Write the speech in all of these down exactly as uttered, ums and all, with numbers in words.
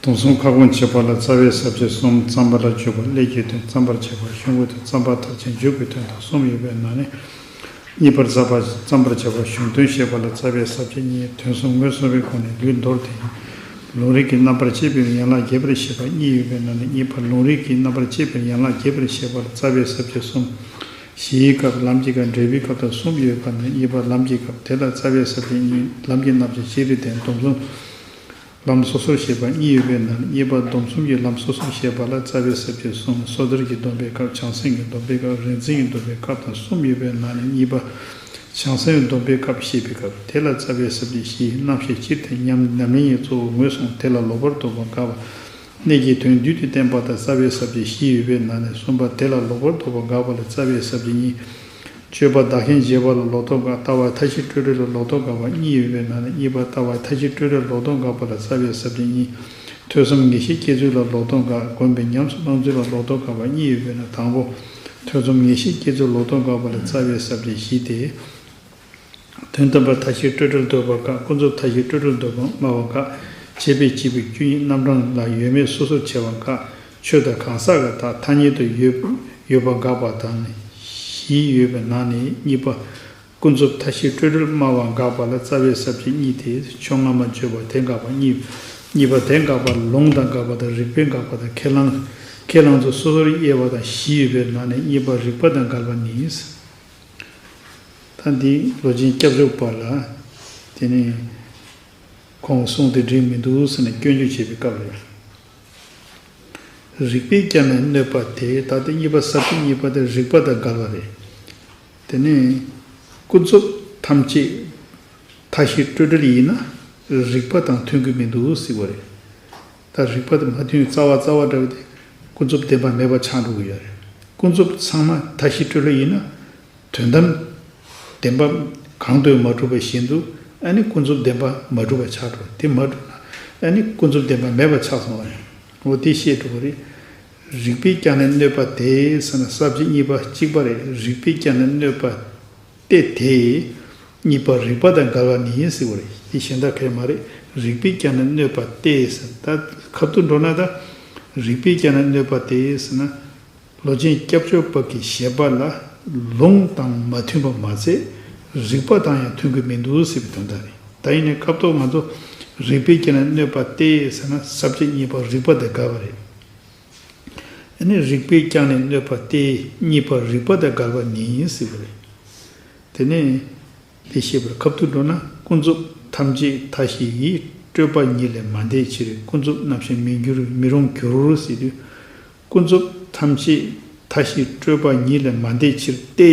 དོན་གསུམ་ཁ་སྐོང་བྱེད་པ་ལ་རྩ་བའི་ས་བཅད་གསུམ། རྩོམ་པ་ལ་འཇུག་པ། ཀླད་ཀྱི་དོན། རྩོམ་པར་བྱེད་པ། གཞུང་གི་དོན། རྩོམ་པ་མཐར་ཕྱིན་འཇུག་གི་དོན་དང་གསུམ་ཡོད་པའི་ནང་ནས། གཉིས་པར་རྩོམ་པ་རྩོམ་པར་བྱེད་པ་གཞུང་དོན་བཤད་པ་ལ་རྩ་བའི་ས་བཅད་གཉིས། དོན་གསུམ་ངོས་བཟུང་བའི་སྒོ་ནས་ལུས་མདོར་བསྟན། ལུང་རིགས་ཀྱི་རྣམ་པར་དཔྱད་པའི་ཡན་ལག་རྒྱས་པར་བཤད་པ་གཉིས་ཡོད་པའི་ནང་ནས། གཉིས་པ་ལུང་རིགས་ཀྱི་རྣམ་པར་དཔྱད་པའི་ཡན་ལག་རྒྱས་པར་བཤད་པ་ལ་རྩ་བའི་ས་བཅད་གསུམ། གཞིའི་སྐབས། ལམ་གྱི་སྐབས། འབྲས་བུའི་སྐབས་དང་གསུམ་ཡོད་པ་ནས། གཉིས་པ་ལམ་གྱི་སྐབས། དེ་ལ་རྩ་བའི་ས་བཅད་གཉིས། ལམ་གྱི་རྣམ་གཞག་སྤྱིར་བསྟན། སྡོམ་གསུམ། ལམ་སོ་སོར་བཤད་པ་གཉིས་ཡོད་པའི་ནང་ནས། གཉིས་པ་སྡོམ་གསུམ་གྱི་ལམ་སོ་སོར་བཤད་པ་ལ་རྩ་བའི་ས་བཅད་གསུམ། སོ་ཐར་གྱི་སྡོམ་པའི་སྐབས། བྱང་སེམས་ཀྱི་སྡོམ་པའི་སྐབས། རིག་འཛིན་གྱི་སྡོམ་པའི་སྐབས་དང་གསུམ་ཡོད་པའི་ནང་ནས། གཉིས་པ་བྱང་སེམས་ཀྱི་སྡོམ་པའི་སྐབས་བཤད་པའི་སྐབས། དེ་ལ་རྩ་བའི་ས་བཅད་བཞི། རྣམ་བཤད་སྤྱིར་བསྟན། ཉམས་ཉམས་ལེན་གྱི་གཙོ་བོ་ངོས་བཟུང་། དེ་ལ་ལོག་པར་རྟོག་པ་དགག་པ། གནད་ཀྱི་དོན་བསྡུས་ཏེ་བསྟན་པ་དང་། རྩ་བའི་ས་བཅད་བཞི་ཡོད་པའི་ནང་ནས་གསུམ་པ། དེ་ལ་ལོག་པར་རྟོག་པ་དགག་པ་ལ་རྩ་བའི་ས་བཅད་གཉིས། སྤྱོད་པ་བདག་རྐྱེན་བཞེས་པ་ལ་ལོག་རྟོག་དགག་ལྟ་བ་མཐའ་བཞི་སྤྲོས་བྲལ་ལ་ལོག་རྟོག་དགག་པ་གཉིས་ཡོད་པའི་ནང་ནས། གཉིས་པ་ལྟ་བ་མཐའ་བཞི་སྤྲོས་བྲལ་ལོག་རྟོག་དགག་པ་ལ་རྩ་བའི་ས་བཅད་གཉིས། ཐོས་བསམ་ངེས་ཤེས་སྐྱེ་ཚུལ་ལ་ལོག་རྟོག་དགག་སྒོམ་པའི་ཉམས་སུ་བླང་ཚུལ་ལ་ལོག་རྟོག་དགག་པ་གཉིས་ཡོད་པའི་ནང་། དང་པོ། ཐོས་བསམ་ངེས་ཤེས་སྐྱེ་ཚུལ་ལོག་རྟོག་དགག་པ་ལ་རྩ་བའི་ས་བཅད་བཞི་སྟེ། དོན་དམ་པར་མཐའ་བཞིའི་སྤྲོས་བྲལ་འདོད་པ་དགག་ཀུན་རྫོབ་མཐའ་བཞིའི་སྤྲོས་བྲལ་འདོད་པ་སྨྲ་བ་དགག་བྱས་པའི་བྱེད་པའི་རྒྱུ་ཉིད་རྣམ་གྲངས་ལ་ཡོད་མེད་སོ་སོར་ཕྱེ་བ་དགག་ཆོས་དང་གང་ཟག་གི་བདག་ཐ་སྙད་དུ་ཡོད་ཡོད་པ་དགག་པ་དང་བཞི་ཡོད་པའི་ནང་ནས། གཉིས་པ། ཀུན་རྫོབ་མཐའ་བཞིའི་སྤྲོས་བྲལ་སྨྲ་བ་དགག་པ་ལ་རྩ་བའི་ས་བཅད་གཉིས་ཏེ། ཕྱོགས་སྔ་མ་བརྗོད་པ་དེ་དགག་པ་གཉིས། གཉིས་པ་དེ་དགག་པ་ལུང་དང་དགག་པ་དང་རིགས་པས་དགག་པ་དང་ཁས་བླངས་ཁས་བླངས་ཚུལ་སོ་སོར་དབྱེ་བ་དང་བཞི་ཡོད་པའི་ནང་ནས། གཉིས་པ་རིགས་པ་དང་འགལ་བ་ནི། ད་འདི་ལོ་ཆེན་སྐྱབས་མཆོག་པ་ལ་དེ་ནས་ཁོང་གསུང་དེ་འགྲིག་མི་འདུག་ཟེར་ནས་སྐྱོན་བརྗོད་བྱེད་པའི་སྐབས་རེད། རིགས་པས་ཀྱང་ནི་གནོད་པ་དེ། ད་ལྟ་གཉིས་པ་ས་བཅད་གཉིས་པ་དེ་རིགས་པ་དང་འགལ་བ་རེད། དེ་ནས་ཀུན་རྫོབ་ཐམས་ཅད་མཐའ་བཞིའི་སྤྲོས་བྲལ་ཡིན་ན་རིགས་པ་དང་མཐུན་གྱི་མི་འདུག་ཟེར་བ་རེད། ད་རིགས་པ་དང་མ་མཐུན་རྩ་བ་རྩ་བ་འདྲ་བ་དེ་ཀུན་རྫོབ་བདེན་པ་མེད་པ་ཆགས་འགྲོ་གི་ཡོད་རེད། ཀུན་རྫོབ་ཚང་མ་མཐའ་བཞིའི་སྤྲོས་བྲལ་ཡིན་ན། དོན་དམ་བདེན་པ་གང་དུ་ཡང་མ་གྲུབ་པ་བཞིན་དུ། ཨ་ནི་ཀུན་རྫོབ་བདེན་པ་མ་གྲུབ་པ་ཆགས་འགྲོ། དེ་མ་གྲུབ་ན་ཨ་ནི་ཀུན་རྫོབ་བདེན་པ་མེད་པ་ཆགས་སོང་བ་རེད། འོ་དེ་ཤེས་འགྲོ་གི་རེད། རིགས་པས་ཀྱང་ནི་གནོད་པ་དེ་ཟེར་ན། ས་བཅད་གཉིས་པ་གཅིག་པ་རེད། རིགས་པས་ཀྱང་ནི་གནོད་པ་སྟེ་དེ། གཉིས་པ་རིགས་པ་དང་འགལ་བ་ནི་ཟེར་བ་རེད། དེ་གཞན་དག་གི་མ་རེད། རིགས་པས་ཀྱང་ནི་གནོད་པ་སྟེ་ཟེར། ད་ཁ་ཐུག་འགྲོ་ན་ད་རིགས་པས་ཀྱང་ནི་གནོད་པ་སྟེ་ཟེར་ན། ལོ་ཆེན་སྐྱབས་མཆོག་པ་གི་བཞེད་པ་ལ་ལུང་དང་མ་མཐུན་པ་མ་ཚད་རིགས་པ་དང་ཡང་མཐུན་གྱི་མི་འདུག་ཟེར་བའི་དོན་དག་རེད། ད་ཡིན་ནའི་སྐབས་ཐོག་ང་ཚོ་རིགས་པས་ཀྱང་ནི་གནོད་པ་སྟེ་ཟེར་ན་ས་བཅད་གཉིས་པ་རིགས་པ་དང་འགལ་བ་རེད། ཨ་ནི་རིགས་པས་ཀྱང་ནི་གནོད་པ་སྟེ། གཉིས་པ་རིགས་པ་དང་འགལ་བ་ནི་ཟེར་བ་རེད། དེ་ནས་དེ་ཤེས་པར་ཁ་ཐུག་འགྲོ་ན། ཀུན་རྫོབ་ཐམས་ཅད་མཐའ་བཞི་ཡི། སྤྲོས་པ་ཉིད་ལས་མ་འདས་ཕྱིར། ཀུན་རྫོབ་རྣམ་ཤེས་མི་འགྱུར་མི་རུང་འགྱུར་ཟེར་དུས། ཀུན་རྫོབ་ཐམས་ཅད་མཐའ་བཞི་སྤྲོས་པ་ཉིད་ལས་མ་འདས་ཕྱིར་ཏེ།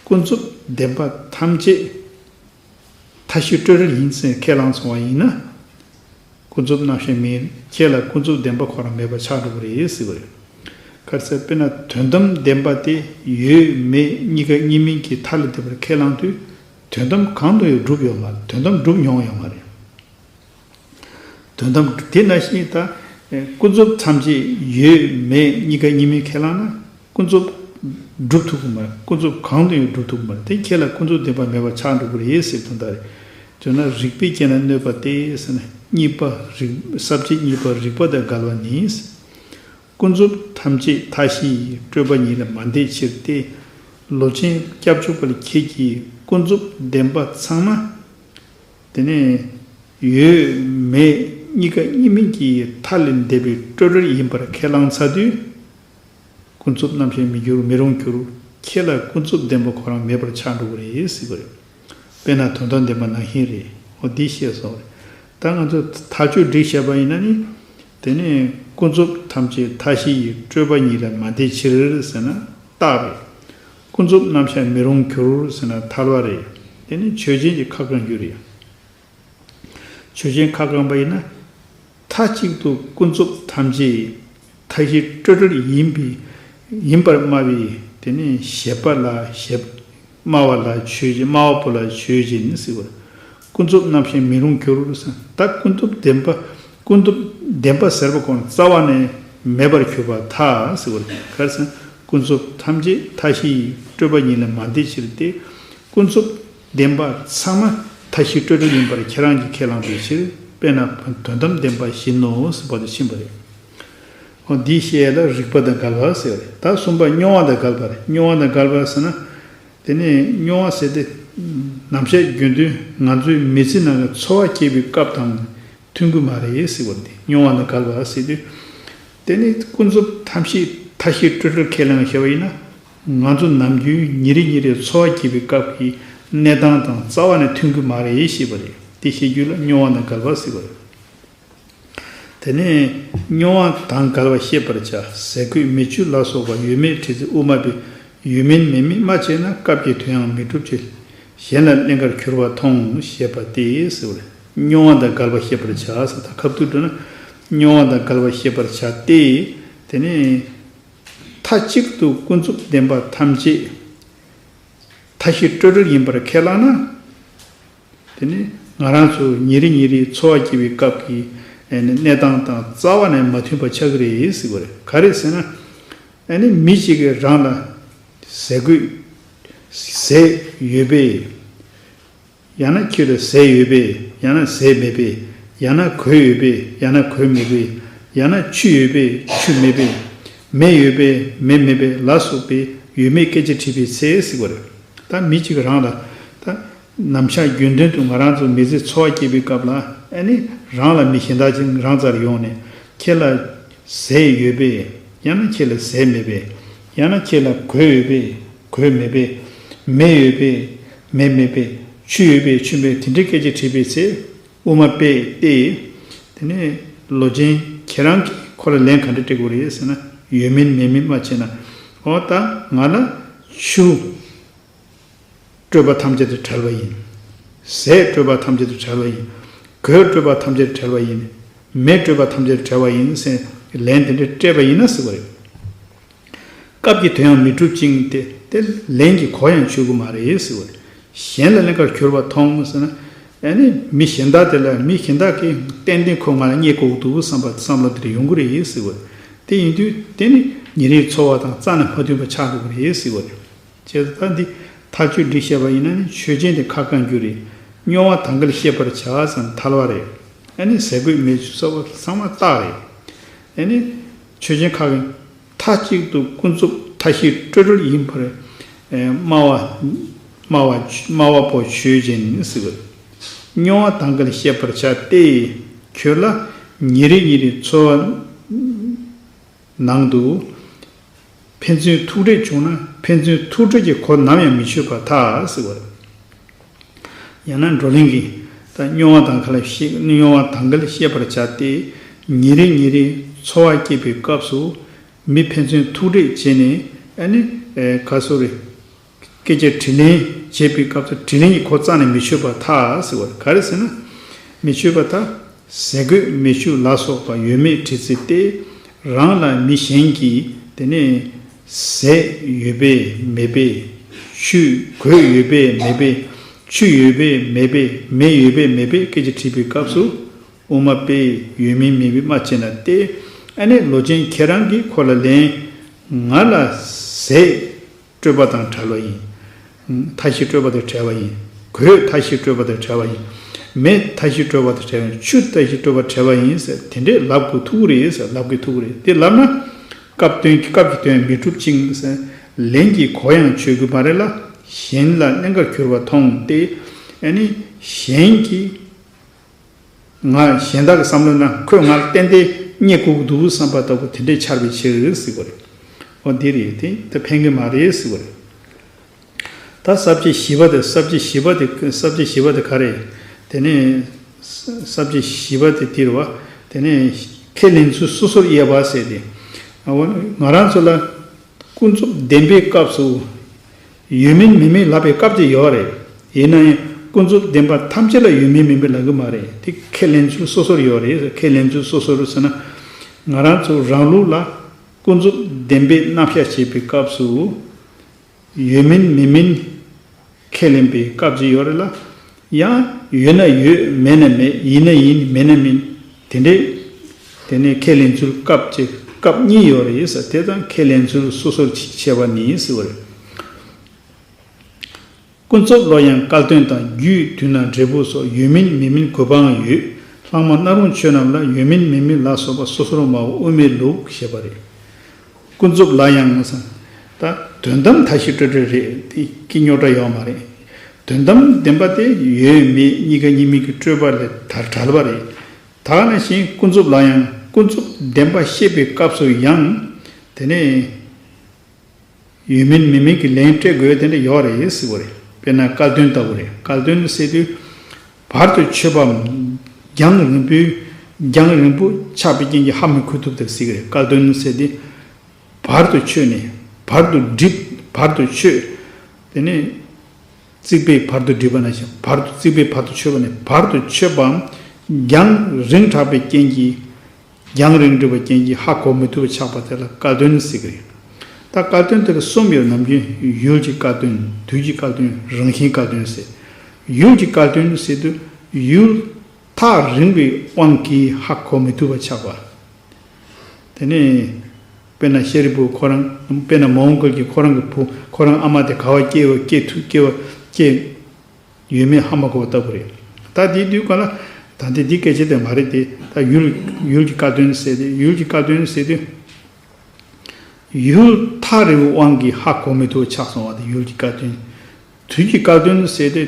ཀུན་རྫོབ་བདེན་པ་ཐམས་ཅད་མཐའ་བཞི་སྤྲོས་བྲལ་ཡིན་ཟེར་ཁས་བླངས་སོང་བ་ཡིན་ན། ཀུན་རྫོབ་རྣམ་ཤེས་མེད། ཁྱེད་ལ་ཀུན་རྫོབ་བདེན་པ་ཁོ་རང་མེད་པ་ཆགས་འགྲོ་གི་རེད་ཟེར་བ་རེད། ག་རེ་ཟེར། དཔེར་ན་དོན་དམ་བདེན་པ་དེ་ཡོད་མེད་གཉིས་ཀ་གཉིས་མིན་གྱི་མཐའ་ལས་འདས་པར་ཁས་བླངས་དུས། དོན་དམ་གང་དུ་ཡང་གྲུབ་ཡོད་མ་རེད། དོན་དམ་གྲུབ་མྱོང་ཡོད་མ་རེད། དོན་དམ་དེ་ནང་བཞིན་ད་ཀུན་རྫོབ་ཐམས་ཅད་ཡོད་མེད་གཉིས་ཀ་གཉིས་མིན་ཁས་བླངས་ན། ཀུན་རྫོབ་སྒྲུབ་ཐུབ་ཀྱི་མ་རེད། ཀུན་རྫོབ་གང་དུ་ཡང་སྒྲུབ་ཐུབ་ཀྱི་མ་རེད། དེ་ཁྱེད་ལ་ཀུན་རྫོབ་བདེན་པ་མེད་པ་ཆགས་འགྲོ་གི་རེད་ཟེར་དོན་དག་རེད། བྱས་ན་རིགས་པས་ཀྱང་ནི་གནོད་པ་སྟེ་ཟེར་ན། གཉིས་པ་རིགས། ས་བཅད་གཉིས་པ་རིགས་པ་དང་འགལ་བ་ནི། ཀུན་རྫོབ་ཐམས་ཅད་མཐའ་བཞི་ཡི། སྤྲོས་པ་ཉིད་ལས་མ་འདས་ཕྱིར་ཏེ། ལོ་ཆེན་སྐྱབས་མཆོག་པ་ལ་ཁྱེད་ཀྱིས་ཀུན་རྫོབ་བདེན་པ་ཚང་མ། དེ་ནས་ཡོད་མེད་གཉིས་ཀ་གཉིས་མིན་གྱི་མཐའ་ལས་འདས་པའི་སྤྲོས་བྲལ་ཡིན་པར་ཁས་བླངས་ཚར་དུས། ཀུན་རྫོབ་རྣམ་ཤེས་མི་འགྱུར་མི་རུང་འགྱུར། ཁྱེད་ལ་ཀུན་རྫོབ་བདེན་པ་ཁོ་རང་མེད་པར་ཆགས་འགྲོ་གི་རེད་ཟེར་བ་རེད། དཔེར་ན་དོན་དམ་བདེན་པ་ནང་བཞིན་རེད། འོ་འདི་བཤད་སོང་རེད། ད་ང་ཚོ་མཐའ་དཔྱོད་སྒྲིག་བྱས་པ་ཡིན་ན་ནི། དེ་ནས་ཀུན་རྫོབ་ཐམས་ཅད་མཐའ་བཞི་ཡི། སྤྲོས་པ་ཉིད་ལས་མ་འདས་ཕྱིར་ཟེར་ན་རྟགས་རེད། ཀུན་རྫོབ་རྣམ་ཤེས་མི་རུང་འགྱུར་ཟེར་ན་ཐལ་བ་རེད། དེ་ནི་ཆོས་ཅན་གྱི་ཁ་བསྐང་རྒྱུ་རེད། ཆོས་ཅན་ཁ་བསྐང་པ་ཡིན་ན། མཐའ་གཅིག་ཏུ་ཀུན་རྫོབ་ཐམས་ཅད་མཐའ་བཞི་སྤྲོས་བྲལ་ཡིན་པའི། ཡིན་པར་སྨྲ་བའི་དེ་ནི་བཞེད་པ་ལ་བཞེད། སྨྲ་བ་ལ་ཆོས་ཅན། སྨྲ་བ་པོ་ལ་ཆོས་ཅན་ཟེར་བ། ཀུན་རྫོབ་རྣམ་ཤེས་མི་རུང་འགྱུར་ཟེར། ད་ཀུན་རྫོབ་བདེན་པ། ཀུན་རྫོབ་བདེན་པ་ཟེར་བ་ཁོ་རང་རྩ་བ་ནས་མེད་པར་གྱུར་པར་ཐལ་ཟེར་བ། ག་རེ་ཟེར། ཀུན་རྫོབ་ཐམས་ཅད་མཐའ་བཞི་ཡི། སྤྲོས་པ་ཉིད་ལས་མ་འདས་ཕྱིར་ཏེ། ཀུན་རྫོབ་བདེན་པ་ཚང་མ་མཐའ་བཞི་སྤྲོས་བྲལ་ཡིན་པར་ཁྱེད་རང་གིས་ཁས་བླངས་པའི་ཕྱིར། དཔེར་ན་དོན་དམ་བདེན་པ་བཞིན་ནོ་ཟེར་བ་དེ་ཕྱིན་པ་རེད། འོ་འདི་བཤད་ཡ་ལ་རིགས་པ་དང་འགལ་བ་ཟེར་བ་རེད། ད་གསུམ་པ་སྨྱོ་བ་དང་འགལ་བ་རེད། སྨྱོ་བ་དང་འགལ་བ་ཟེར་ན། དེ་ནས་སྨྱོ་བ་ཟེར་ཏེ། ནམ་ཞག་རྒྱུན་དུ་ང་ཚོའི་མི་ཚེ་ནང་གི་འཚོ་བ་སྐྱེལ་བའི་སྐབས་དང་མཐུན་གྱི་མ་རེད་ཟེར་བ་རེད། སྨྱོ་བ་དང་འགལ་བ་ཟེར་དུས། དེ་ནི་ཀུན་རྫོབ་ཐབས་ཤེས་མཐའ་བཞི་སྤྲོས་བྲལ་ཁས་བླངས་བྱས་པ་ཡིན་ན། ང་ཚོ་ནམ་རྒྱུན་ཉིན་རེ་ཉིན་རེ་འཚོ་བ་སྐྱེལ་བའི་སྐབས་ཀྱི་གནས་སྟངས་དང་རྩ་བ་ནས་མཐུན་གྱི་མ་རེད་ཞེས་པ་རེད། དེ་བཤད་རྒྱུ་ལ་སྨྱོ་བ་དང་འགལ་བ་ཟེར་བ་རེད། དེ་ནས་སྨྱོ་བ་དང་འགལ་བ་ཤེས་པར་བྱ། ཟས་གོས་མེ་མཆོད་ལ་སོགས་པ་ཡོད་མེད་དྲི་ཚིག་དབུ་མ་པས་ཡོད་མིན་མེད་མིན་སྨྲ་བྱས་ན་སྐབས་ཀྱི་དོན་ཡང་མི་འགྲུབ་ཅེས་གཞན་ལ་ཀླན་ཀར་གྱུར་པ་མཐོང་ཞེས་པ་སྟེ་ཟེར་བ་རེད། སྨྱོ་བ་དང་འགལ་བ་ཤེས་པར་བྱ་ཟེར། ད་ཁ་ཐུག་འགྲོ་ན་སྨྱོ་བ་དང་འགལ་བ་ཤེས་པར་བྱ་སྟེ། དེ་ནས་མཐའ་གཅིག་ཏུ་ཀུན་རྫོབ་བདེན་པ་ཐམས་ཅད་མཐའ་བཞི་སྤྲོས་བྲལ་ཡིན་པར་ཁས་བླངས་ན། དེ་ནི་ང་རང་ཚོ་ཉིན་རེ་ཉིན་རེའི་འཚོ་བ་སྐྱེལ་བའི་སྐབས་ཀྱི་ཨ་ནི་གནས་སྟངས་དང་རྩ་བ་ནས་མ་མཐུན་པ་ཆགས་ཀྱི་རེད་ཟེར་བ་རེད། ག་རེ་ཟེར་ན། ཨ་ནི་མི་གཅིག་གིས་རང་ལ་ཟས་གོས་ཟས་ཡོད་པས། ཡང་ན་ཁྱོད་ལ་ཟས་ཡོད་པས། ཡང་ན་ཟས་མེད་པས། ཡང་ན་གོས་ཡོད་པས། ཡང་ན་གོས་མེད་པས། ཡང་ན་ཆུ་ཡོད་པས། ཆུ་མེད་པས། མེ་ཡོད་པས། མེ་མེད་པས་ལ་སོགས་པའི་ཡོད་མེད་སྐད་ཆ་དྲིས་པའི་ཚེ་ཟེར་བ་རེད། ད་མི་གཅིག་གིས་རང་ལ། ད་ནམ་ཞག་རྒྱུན་ལྡན་དུ་ང་རང་ཚོ་མི་ཚེ་འཚོ་བ་སྐྱེལ་བའི་སྐབས་ལ་ཨ་ནི་རང་ལ་མི་གཞན་དག་ཅིག་རང་རྩར་ཡོང་ནས་ཁྱེད་ལ་ཟས་ཡོད་པས། ཡང་ན་ཁྱེད་ལ་ཟས་མེད་པས། ཡང་ན་ཁྱེད་ལ་གོས་ཡོད་པས། གོས་མེད་པས། མེ་ཡོད་པས། མེ་མེད་པས། ཆུ་ཡོད་པས། ཆུ་མེད། དེ་འདྲའི་སྐད་ཆ་དྲིས་པའི་ཚེ། དབུ་མ་པས་ཏེ། དེ་ནས་ལོ་ཆེན་ཁྱེད་རང་གིས་ཁོ་ལ་ལན་ག་འདྲ་སྤྲད་དགོས་རེད་ཟེར་ན། ཡོད་མིན་མེད་མིན་སྨྲ་བྱས་ན། འོ་ད་ང་ལ་ཆུ་སྤྲོས་པ་ཐམས་ཅད་དང་བྲལ་བ་ཡིན། ཟས་སྤྲོས་པ་ཐམས་ཅད་དང་བྲལ་བ་ཡིན། གོས་སྤྲོས་པ་ཐམས་ཅད་དང་བྲལ་བ་ཡིན། མེ་སྤྲོས་པ་ཐམས་ཅད་དང་བྲལ་བ་ཡིན་ཟེར་ལན་དེ་འདྲ་སྤྲད་པ་ཡིན་ན་ཟེར་བ་རེད། སྐབས་ཀྱི་དོན་ཡང་མི་འགྲུབ་ཅིང་སྟེ། དེ་ལན་གྱི་གོ་ཡང་ཆོད་ཀྱི་མ་རེད་ཟེར་བ་རེད། གཞན་ལ་ཀླན་ཀར་གྱུར་པ་མཐོང་ཟེར་ན། ཨ་ནི་མི་གཞན་དག་དེ་ལ། མི་གཞན་དག་གིས་ཏན་ཏན་ཁོ་ང་ལ་བརྙས་དགོས་ཀྱི་འདུག་བསམ་པ་བསམ་བློ་དེ་འདྲ་ཡོང་གི་རེད་ཟེར་བ་རེད། དེ་ཡིན་དུས་དེ་ནི་ཉིན་རེའི་འཚོ་བ་དང་རྩ་ནས་མ་མཐུན་པ་ཆགས་འགྲོ་གི་རེད་ཟེར་བ་རེད། བྱས་ཙང་ད་འདི་ཐག་གཅོད་འདི་བཤད་པ་ཡིན་ན་ནི་ཆོས་ཅན་དེ་ཁ་བསྐང་རྒྱུ་རེད། སྨྱོ་བ་དང་འགལ་ཤེས་པར་བྱ་ཟེར་ན་ཐལ་བ་རེད། ཨ་ནི་ཟས་གོས་མེ་མཆོད་ལ་སོགས་པ་ཚང་མ་རྟགས་རེད། ཨ་ནི་ཆོས་ཅན་ཁ་བསྐང་། མཐའ་གཅིག་ཏུ་ཀུན་རྫོབ་མཐའ་བཞི་སྤྲོས་བྲལ་ཡིན་པར་ཨེ་སྨྲ་བ། སྨྲ་བ་སྨྲ་བ་པོ་ཆོས་ཅན་ཟེར་བ། སྨྱོ་བ་དང་འགལ་ཤེས་པར་བྱ་སྟེ། ཁྱོད་ལ་ཉིན་རེ་ཉིན་རེའི་འཚོ་བ་ནང་དུ་ཕན་ཚུན་ཐུག་འཕྲད་བྱུང་ན། ཕན་ཚུན་ཐུག་འཕྲད་ཀྱི་གོ་ནམ་ཡང་མི་ཆོད་པར་ཐལ་ཟེར་བ། ཡང་ན་བགྲོ་གླེང་གིས་ད་སྨྱོ་བ་དང་འགལ་ཤེས། སྨྱོ་བ་དང་འགལ་ཤེས་པར་བྱ་སྟེ། ཉིན་རེ་ཉིན་རེའི་འཚོ་བ་སྐྱེལ་བའི་སྐབས་སུ་མི་ཕན་ཚུན་ཐུག་འཕྲད་བྱས་ནས། ཨ་ནི་ཨེ་ག་སོ་རེ། སྐད་ཆ་དྲིས་ལན་བྱེད་པའི་སྐབས་སུ་དྲིས་ལན་གྱི་གོ་རྩ་ནས་མི་ཆོད་པར་ཐལ་ཟེར་བ་རེད། ག་རེ་ཟེར་ན། མི་ཆོད་པར་ཐལ། ཟས་གོས་མེ་མཆོད་ལ་སོགས་པ་ཡོད་མེད་དྲི་ཚིག་སྟེ། རང་ལ་མི་གཞན་གྱིས་དེ་ནས་ཟས་ཡོད་པས་མེད་པས། ཆུ། གོས་ཡོད་པས་མེད་པས། ཆུ་ཡོད་པས་མེད་པས། མེ་ཡོད་པས་མེད་པས་སྐད་ཆ་དྲིས་པའི་སྐབས་སུ། དབུ་མ་པས་ཡོད་མིན་མེད་མིན་སྨྲ་བྱས་ན་སྟེ། ཨ་ནི་ལོ་ཆེན་ཁྱེད་རང་གིས་ཁོ་ལ་ལན། ང་ལ་ཟས་སྤྲོས་པ་དང་བྲལ་བ་ཡིན། མཐའ་བཞི་སྤྲོས་པ་དང་བྲལ་བ་ཡིན། གོས་མཐའ་བཞི་སྤྲོས་པ་དང་བྲལ་བ་ཡིན། མེ་མཐའ་བཞི་སྤྲོས་པ་དང་བྲལ་བ་ཡིན། ཆུ་མཐའ་བཞི་སྤྲོས་པ་བྲལ་བ་ཡིན་ཟེར་དེ་འདྲས་ལབ་དགོས་ཐུག་གི་རེད་ཟེར། ལབ་དགོས་ཐུག་གི་རེད། དེ་ལབ་ན་སྐབས་དོན་གྱི། སྐབས་ཀྱི་དོན་མི་འགྲུབ་ཅིང་ཟེར། ལན་གྱི་གོ་ཡང་ཆོད་ཀྱི་མ་རེད་ལ། གཞན་ལ་ཀླན་ཀར་གྱུར་པ་མཐོང་སྟེ། ཨ་ནི་གཞན་གྱིས། ང་གཞན་དག་གི་བསམ་བློ་ན་ཁོས་ང་ལ་ཏན་ཏན་བརྙས་དགོས་ཀྱི་འདུག་བསམ་པ་ལྟ་བུ་དེ་འདྲས་འཆར་བའི་ཕྱིར་ཟེར་བ་རེད། འོ་འདི་རེད། དེ་ད་ཕན་གྱི་མ་རེད་ཟེར་བ་རེད། ད་ས་བཅད་བཞི་པ་དེ། ས་བཅད་བཞི་པ་དེ། ས་བཅད་བཞི་པ་དེ་ག་རེད། དེ་ནས་ས་བཅད་བཞི་པ་དེ་འདི་རེད་བ། དེ་ནས་ཁས་ལེན་ཚུལ་སོ་སོར་དབྱེ་བ་ཟེར་ཏེ། འོ་ང་རང་ཚོ་ལ། ཀུན་རྫོབ་བདེན་པའི་སྐབས་སུ་ཡོད་མིན་མེད་མིན་ལབ་པའི་སྐབས་ཅིག་ཡོད་རེད། ཡིན་ན་ཡང་ཀུན་རྫོབ་བདེན་པ་ཐམས་ཅད་ལ་ཡོད་མིན་མེད་མིན་ལབ་གི་མ་རེད། དེ་ཁས་ལེན་ཚུལ་སོ་སོར་ཡོད་རེད། ཁས་ལེན་ཚུལ་སོ་སོར་ཟེར་ན། ང་རང་ཚོ་རང་ལུགས་ལ་ཀུན་རྫོབ་བདེན་པའི་རྣམ་གཞག་བྱེད་པའི་སྐབས་སུ། ཡོད་མིན་མེད་མིན་ཁས་ལེན་པའི་སྐབས་ཅིག་ཡོད་རེད་ལ། ཡང་ཡོད་ན་ཡོད། མེད་ན་མེད། ཡིན་ན་ཡིན། མིན་ན་མིན། དེ་འདྲས། དེ་ནས་ཁས་ལེན་ཚུལ་སྐབས་ཅིག་སྐབས་གཉིས་ཡོད་རེད་ཟེར། དེ་ཙང་ཁས་ལེན་ཚུལ་སོ་སོར་ཕྱེ་བ་ནི་ཟེར་བ་རེད། ཀུན་རྫོབ་བློ་ཡང་བསྐལ་དོན་དང་། རྒྱུའི་དུས་ན་འབྲས་བུ་སོགས། ཡོད་མིན་མེད་མིན་དགོས་པའང་ཡོད། ལྷག་མ་སྣ་རུང་ཆོས་རྣམས་ལ། ཡོད་མིན་མེད་མིན་ལ་སོགས་པ། སོ་སོར་སྨྲ་བ་དབུ་མའི་ལུགས་ཞེས་པ་རེད། ཀུན་རྫོབ་ལ་ཡང་ཟེར། ད་དོན་དམ་མཐའ་བཞི་སྤྲོས་བྲལ་རེད། དེ་ཀྱི་རྙོག་དྲ་ཡོད་མ་རེད། དོན་དམ་བདེན་པ་དེ་ཡོད་མེད་གཉིས་ཀ་གཉིས་མིན་གྱི་སྤྲོས་པ་ལས་བྲལ་བ་རེད། ད་ག་ནང་བཞིན་ཀུན་རྫོབ་ལ་ཡང་། ཀུན་རྫོབ་བདེན་པ་བཤད་པའི་སྐབས་སུ་ཡང་། དེ་ནས་ཡོད་མིན་མེད་མིན་གྱི་ལན་སྤྲད་དགོས་དེ་འདྲ་ཡོད་རེད་ཟེར་བ་རེད། དཔེར་ན་བསྐལ་དོན་ལྟ་བུ་རེད། བསྐལ་དོན་ཟེར་དུས་བར་དུ་ཆོད་པའམ་རྒྱང་རིང་པོའི་རྒྱང་རིང་པོ་ཆགས་པའི་རྐྱེན་གྱིས་ཧ་མི་གོ་ཐུབ་ཐབས་ཟེར་གྱི་རེད། བསྐལ་དོན་ཟེར་དུས་བར་དུ་ཆོད་ནས་བར་དུ་འགྲིབ། བར་དུ་ཆོད། དེ་ནས་རྩིག་པའི་བར་དུ་འགྲིབ་པ་ནང་བཞིན། བར་དུ་རྩིག་པའི་བར་དུ་ཆོད་པ་ནས་བར་དུ་ཆོད་པའམ་རྒྱང་རིང་དྲགས་པའི་རྐྱེན་གྱིས། རྒྱང་རིང་འགྲིབ་པའི་རྐྱེན་གྱིས་ཧ་གོ་མི་ཐུབ་པ་ཆགས་པ་དེ་ལ་བསྐལ་དོན་ཟེར་གྱི་རེད། ད་བསྐལ་དོན་དེ་ལ་གསུམ་ཡོད། ནམ་རྒྱུན་ཡུལ་གྱི་བསྐལ་དོན། དུས་ཀྱི་བསྐལ་དོན། རང་བཞིན་བསྐལ་དོན་ཟེར། ཡུལ་གྱི་བསྐལ་དོན་ཟེར་དུས་ཡུལ་ཐག་རིང་བའི་དབང་གིས་ཧ་གོ་མི་ཐུབ་པ་ཆགས་པ། དེ་ནས་དཔེར་ན་ཤཱ་རིའི་བུ་ཁོ་རང་། དཔེར་ན་མོའུ་འགལ་གྱི་ཁོ་རང་གི་བུ། ཁོ་རང་ཨ་མ་དེ་ག་བ་སྐྱེ་བ་སྐྱེ་ཐུབ་སྐྱེ་བ་སྐྱེ། ཡོད་མེད་ཧ་མ་གོ་བ་ལྟ་བུ་རེད། ད་དེའི་དུས་ག་ལ། ད་ལྟའི་འདི་སྐད་ཆ་དེ་མ་རེད་དེ། ད་ཡུལ། ཡུལ་གྱི་བསྐལ་དོན་ཟེར་དེ། ཡུལ་གྱི་བསྐལ་དོན་ཟེར་དུས་ཡུལ་ཐག་རིང་བའི་དབང་གིས་ཧ་གོ་མི་ཐུབ་ཆགས་སོང་བ་དེ་ཡུལ་གྱི་བསྐལ་དོན། དུས་ཀྱི་བསྐལ་དོན་ཟེར་དེ་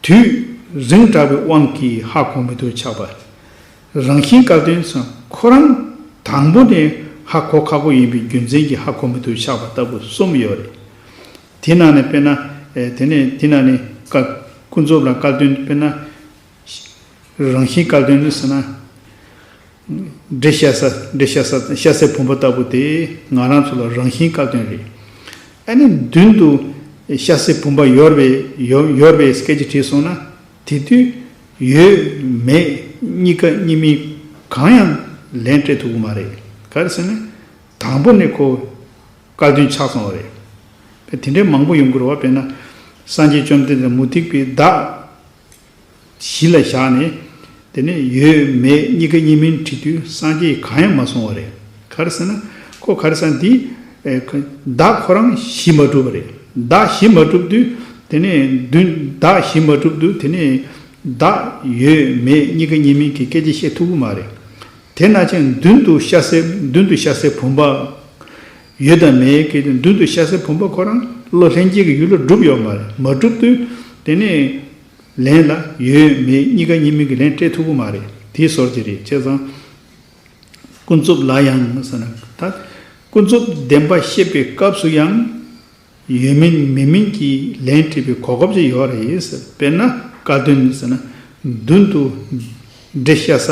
དུས་རིང་དྲགས་པའི་དབང་གིས་ཧ་གོ་མི་ཐུབ་ཆགས་པ། རང་བཞིན་བསྐལ་དོན་ཟེར་ཁོ་རང་དང་པོ་ནས་ཧ་གོ་ཁག་པོ་ཡིན་པའི་རྒྱུ་མཚན་གྱིས་ཧ་གོ་མི་ཐུབ་ཆགས་པ་ལྟ་བུ་གསུམ་ཡོད་རེད། དེ་ནང་ནས་དཔེར་ན། ཨེ། དེ་ནས་དེ་ནང་ནས་ཀ། ཀུན་རྫོབ་ལ་བསྐལ་དོན་དཔེར་ན། རང་བཞིན་བསྐལ་དོན་ཟེར་ན། འདྲེ་ཤ་ཟ། འདྲེ་ཤ་ཟ། ཤ་ཟའི་བུམ་པ་ལྟ་བུ་དེ་ང་རང་ཚོ་ལ་རང་བཞིན་བསྐལ་དོན་རེད། ཨ་ནི་མདུན་དུ་ཤ་ཟའི་བུམ་པ་ཡོད་པའི་ཡོད་ཡོད་པའི་སྐད་ཆ་དྲིས་སོང་ན། དེ་དུས་ཡོད་མེད་གཉིས་ཀ་གཉིས་མིན་གང་ཡང་ལན་སྤྲད་ཐུབ་ཀྱི་མ་རེད། ག་རེ་ཟེར་ན། དང་པོ་ནས་ཁོ་བསྐལ་དོན་ཆགས་སོང་བ་རེད། དེ་འདྲའི་མང་པོ་ཡོང་གི་རེད་བ། དཔེར་ན། སངས་རྒྱས་བཅོམ་ལྡན་འདས་མུ་སྟེགས་པའི་བདག་གཞི་ལ་བཞག་ནས། དེ་ནས་ཡོད་མེད་གཉིས་ཀ་གཉིས་མིན་དྲིས་དུས་སངས་རྒྱས་གང་ཡང་མ་གསུང་བ་རེད། ག་རེ་ཟེར་ན། ཁོ་ག་རེ་ཟེར་ན་འདི། ཨེ། བདག་ཁོ་རང་གཞི་མ་གྲུབ་པ་རེད། བདག་གཞི་མ་གྲུབ་དུས་དེ་ནས་མདུན། བདག་གཞི་མ་གྲུབ་དུས་དེ་ནས་བདག་ཡོད་མེད་གཉིས་ཀ་གཉིས་མིན་གྱི་སྐད་ཆ་བཤད་ཐུབ་ཀྱི་མ་རེད། དེ་ནང་བཞིན་མདུན་དུ་ཤ་ཟའི། མདུན་དུ་ཤ་ཟའི་བུམ་པ་ཡོད་དམ་མེད་ཀྱི། མདུན་དུ་ཤ་ཟའི་བུམ་པ་ཁོ་རང་བློ་ལྷན་སྐྱེས་ཀྱི་ཡུལ་ལ་གྲུབ་ཡོད་མ་རེད། མ་གྲུབ་དུས་དེ་ནས་ལན་ལ་ཡོད་མེད་གཉིས་ཀ་གཉིས་མིན་གྱི་ལན་སྤྲད་ཐུབ་ཀྱི་མ་རེད། དེའི་ཟུར་གྱི་རེད། བྱས་ཙང་ཀུན་རྫོབ་ལ་ཡང་ཟེར་ན། ད་ཀུན་རྫོབ་བདེན་པ་བཤད་པའི་སྐབས་སུ་ཡང་། ཡོད་མིན་མེད་མིན་གྱི་ལན་སྤྲད་པའི་གོ་སྐབས་ཅིག་ཡོད་རེད་ཟེར། དཔེར་ན་བསྐལ་དོན་ཟེར་ན། མདུན་དུ་འདྲེ་ཤ་ཟ་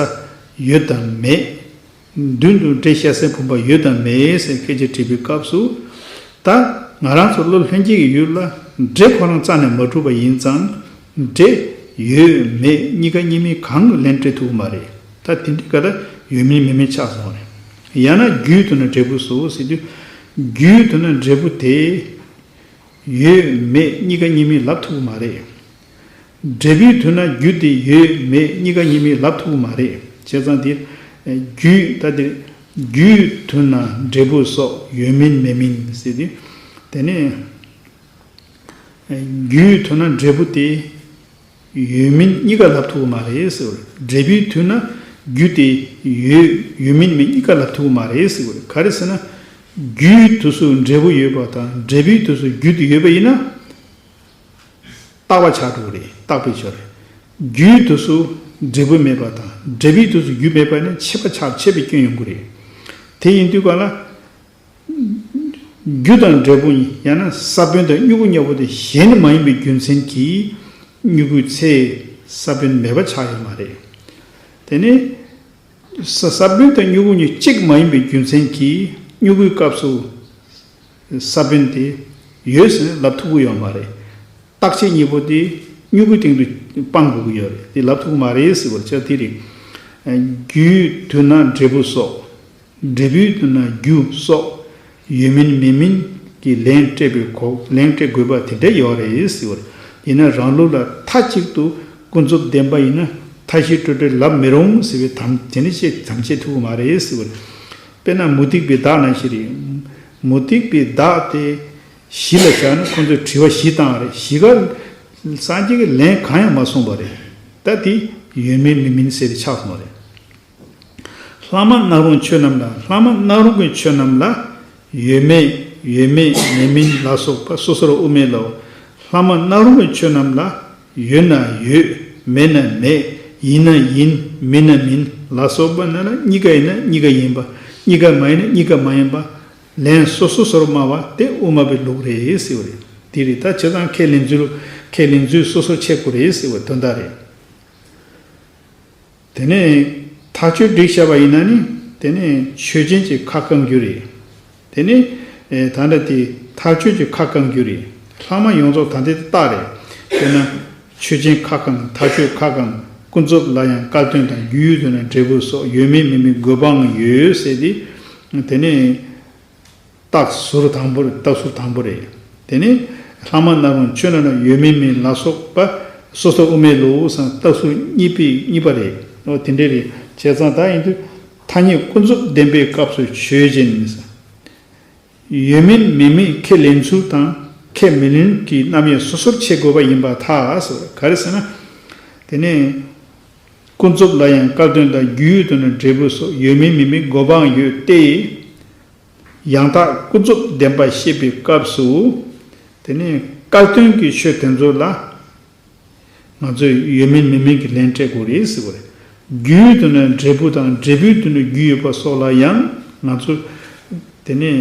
ཡོད་དམ་མེད། མདུན་དུ་འདྲེ་ཤ་ཟའི་བུམ་པ་ཡོད་དམ་མེད་ཟེར་སྐད་ཆ་དྲིས་པའི་སྐབས་སུ། ད་ང་རང་ཚོ་བློ་ལྷན་སྐྱེས་ཀྱི་ཡུལ་ལ་འདྲེ་ཁོ་རང་རྩ་ནས་མ་གྲུབ་པ་ཡིན་ཙང་། འདྲེ་ཡོད་མེད་གཉིས་ཀ་གཉིས་མིན་གང་གི་ལན་སྤྲད་ཐུབ་ཀྱི་མ་རེད། ད་དེ་འདྲའི་སྐད་ཆ་ཡོད་མིན་མེད་མིན་ཆགས་སོང་བ་རེད། ཡང་ན་རྒྱུའི་དོན་ན་འབྲས་བུ་སོགས་ཟེར་དུས། རྒྱུའི་དོན་ན་འབྲས་བུ་དེ་ཡོད་མེད་གཉིས་ཀ་གཉིས་མིན་ལབ་ཐུབ་ཀྱི་མ་རེད། འབྲས་བུའི་དོན་ན་རྒྱུ་དེ་ཡོད་མེད་གཉིས་ཀ་གཉིས་མིན་ལབ་ཐུབ་ཀྱི་མ་རེད། བྱས་ཙང་དེ་རྒྱུའི། ད་དེ་རྒྱུའི་དོན་ན་འབྲས་བུ་སོགས་ཡོད་མིན་མེད་མིན་ཟེར་དུས། དེ་ནས་རྒྱུའི་དོན་ན་འབྲས་བུ་དེ་ཡོད་མིན་གཉིས་ཀ་ལབ་ཐུབ་ཀྱི་མ་རེད་ཟེར་བ་རེད། འབྲས་བུའི་དོན་ན་རྒྱུ་དེ་ཡོད། ཡོད་མིན་མེད་གཉིས་ཀ་ལབ་ཐུབ་ཀྱི་མ་རེད་ཟེར་བ་རེད། ག་རེ་ཟེར་ན། རྒྱུའི་དུས་སུ་འབྲས་བུ་ཡོད་པ་དང་འབྲས་བུའི་དུས་སུ་རྒྱུ་དེ་ཡོད་པ་ཡིན་ན། རྟག་པ་ཆགས་འགྲོ་གི་རེད། རྟག་པའི་ཆོས་རེད། རྒྱུའི་དུས་སུ་འབྲས་བུ་མེད་པ་དང་འབྲས་བུའི་དུས་སུ་རྒྱུ་མེད་པ་ནི་ཆད་པ་ཆགས། ཆད་པའི་སྐྱོན་ཡོང་གི་རེད། དེ་ཡིན་དུས་ག་ལ། རྒྱུ་དང་འབྲས་བུ་ཡང་ན་ས་བོན་དང་མྱུ་གུ་གཉིས་པོ་དེ་གཞན་མ་ཡིན་པའི་རྒྱུ་མཚན་གྱིས་མྱུ་གུའི་ཚེ་ས་བོན་མེད་པ་ཆགས་ཡོད་མ་རེད། དེ་ནི་ས་ས་བོན་དང་མྱུ་གུ་གཉིས་གཅིག་མ་ཡིན་པའི་རྒྱུ་མཚན་གྱིས་མྱུ་གུའི་སྐབས་སུ་ས་བོན་དེ་ཡོད་ཟེར་ལབ་ཐུབ་ཀྱི་ཡོད་མ་རེད། རྟག་ཆད་གཉིས་པོ་དེ་མྱུ་གུའི་སྟེང་དུ་སྤང་དགོས་ཀྱི་ཡོད་རེད། དེ་ལབ་ཐུབ་ཀྱི་མ་རེད་ཟེར་བར་ཆ་དེ་རེད། རྒྱུའི་དོན་ན་འབྲས་བུ་སོགས། འབྲས་བུའི་དོན་ན་རྒྱུ་སོགས་ཡོད་མིན་མེད་མིན་གྱི་ལན་སྤྲད་པའི་གོ། ལན་སྤྲད་དགོས་པ་དེ་འདྲ་ཡོད་རེད་ཟེར་བ་རེད། ཡིན་ན་རང་ལུགས་ལ་མཐའ་གཅིག་ཏུ་ཀུན་རྫོབ་བདེན་པ་ཡིན་ན་མཐའ་བཞི་སྤྲོས་བྲལ་ལབ་མི་རུང་ཟེར་བའི་དམ། དེ་འདྲ་བཤད། དམ་བཅས་ཐུབ་ཀྱི་མ་རེད་ཟེར་བ་རེད། དཔེར་ན་མུ་སྟེགས་པའི་བདག་ནང་བཞིན་རེད། མུ་སྟེགས་པའི་བདག་དེ་གཞི་ལ་བཞག་ན་ཁོང་ཚོས་དྲི་བ་བཞི་བཏང་བ་རེད། གཞི་ག་སངས་རྒྱས་ཀྱིས་ལན་གང་ཡང་མ་གསུངས་པ་རེད། ད་དེ་ཡོད་མིན་མེད་མིན་ཟེར་ཏེ་ཆགས་སོང་བ་རེད། ལྷག་མ་སྣང་རུང་ཆོས་རྣམས་ལ། ལྷག་མ་སྣང་རུང་གི་ཆོས་རྣམས་ལ། ཡོད་མེད་ཡོད་མེད་མེད་མིན་ལ་སོགས་པ་སོ་སོར་དབུ་མའི་ལུགས། ལྷག་མ་སྣང་རུང་གི་ཆོས་རྣམས་ལ། ཡོད་ན་ཡོད། མེད་ན་མེད། ཡིན་ན་ཡིན། མིན་ན་མིན་ལ་སོགས་པ་རྣམས་ལ་གཉིས་ཀ་ཡིན་ན་གཉིས་ཀ་ཡིན་པ། གཉིས་ཀ་མ་ཡིན་ན་གཉིས་ཀ་མ་ཡིན་པ། ལན་སོ་སོ་སོར་སྨྲ་བ་དེ་དབུ་མ་པའི་ལུགས་རེད་ཟེར་བ་རེད། དེ་རེད། ད་བྱས་ཙང་ཁས་ལེན་ཚུལ་ཁས་ལེན་ཚུལ་སོ་སོར་ཕྱེ་དགོས་རེད་ཟེར་བའི་དོན་དག་རེད། དེ་ནས་ཐག་ཆོད་བསྒྲིགས་བཞག་པ་ཡིན་ན་ནི། དེ་ནས་ཆོས་ཅན་གྱི་ཁ་བསྐང་རྒྱུ་རེད། དེ་ནས་ཨེ་ད་ལྟ་དེ་ཐག་ཆོད་ཀྱི་ཁ་བསྐང་རྒྱུ་རེད། ལྷག་མ་ཡོངས་རྫོགས་ད་ལྟའི་རྟགས་རེད། དཔེར་ན། ཆོས་ཅན་ཁ་བསྐང་། ཐག་ཆོད་ཁ་བསྐང་། ཀུན་རྫོབ་ལ་ཡང་བསྐལ་དོན་དང་། རྒྱུའི་དོན་ན་འབྲས་བུ་སོགས། ཡོད་མིན་མེད་མིན་དགོས་པའང་ཡོད་ཟེར་ཏེ། དེ་ནས། རྟགས་ཟུར་དང་པོ་རེད། རྟགས་ཟུར་དང་པོ་རེད། དེ་ནི་ལྷག་མ་སྣང་རུང་ཆོས་རྣམས་ལ། ཡོད་མིན་མིན་ལ་སོགས་པ་སོ་སོར་དབུ་མའི་ལུགས་སམ་རྟགས་ཟུར་གཉིས་པའི་གཉིས་པ་རེད། འོ་དེ་འདྲ་རེད། བྱས་ཙང་ད་ཡིན་དུས་ཐ་སྙད་ཀུན་རྫོབ་བདེན་པའི་སྐབས་སུ་ཆོས་ཅན། ཡོད་མིན་མེད་མིན་ཁས་ལེན་ཚུལ་དང་ཁས་མི་ལེན་གྱི་རྣམ་དབྱེ་སོ་སོར་ཕྱེ་དགོས་པ་ཡིན་པར་ཐལ་ཟེར། ག་རེ་ཟེར་ན། དེ་ནི་ཀུན་རྫོབ་ལ་ཡང་བསྐལ་དོན་དང་། རྒྱུའི་དོན་ན་འབྲས་བུ་སོགས། ཡོད་མིན་མེད་མིན་དགོས་པའང་ཡོད་དེ། ཡང་དག་ཀུན་རྫོབ་བདེན་པ་བཤད་པའི་སྐབས་སུ། དེ་ནི་བསྐལ་དོན་གྱི་ཆོས་དེ་ཚོ་ལ་ང་ཚོས་ཡོད་མིན་མེད་མིན་གྱི་ལན་སྤྲད་དགོས་རེད་ཟེར་བ་རེད། རྒྱུའི་དོན་ན་འབྲས་བུ་དང་། འབྲས་བུའི་དོན་ན་རྒྱུ་ཡོད་པ་སོགས་ལ་ཡང་ང་ཚོས་དེ་ནི་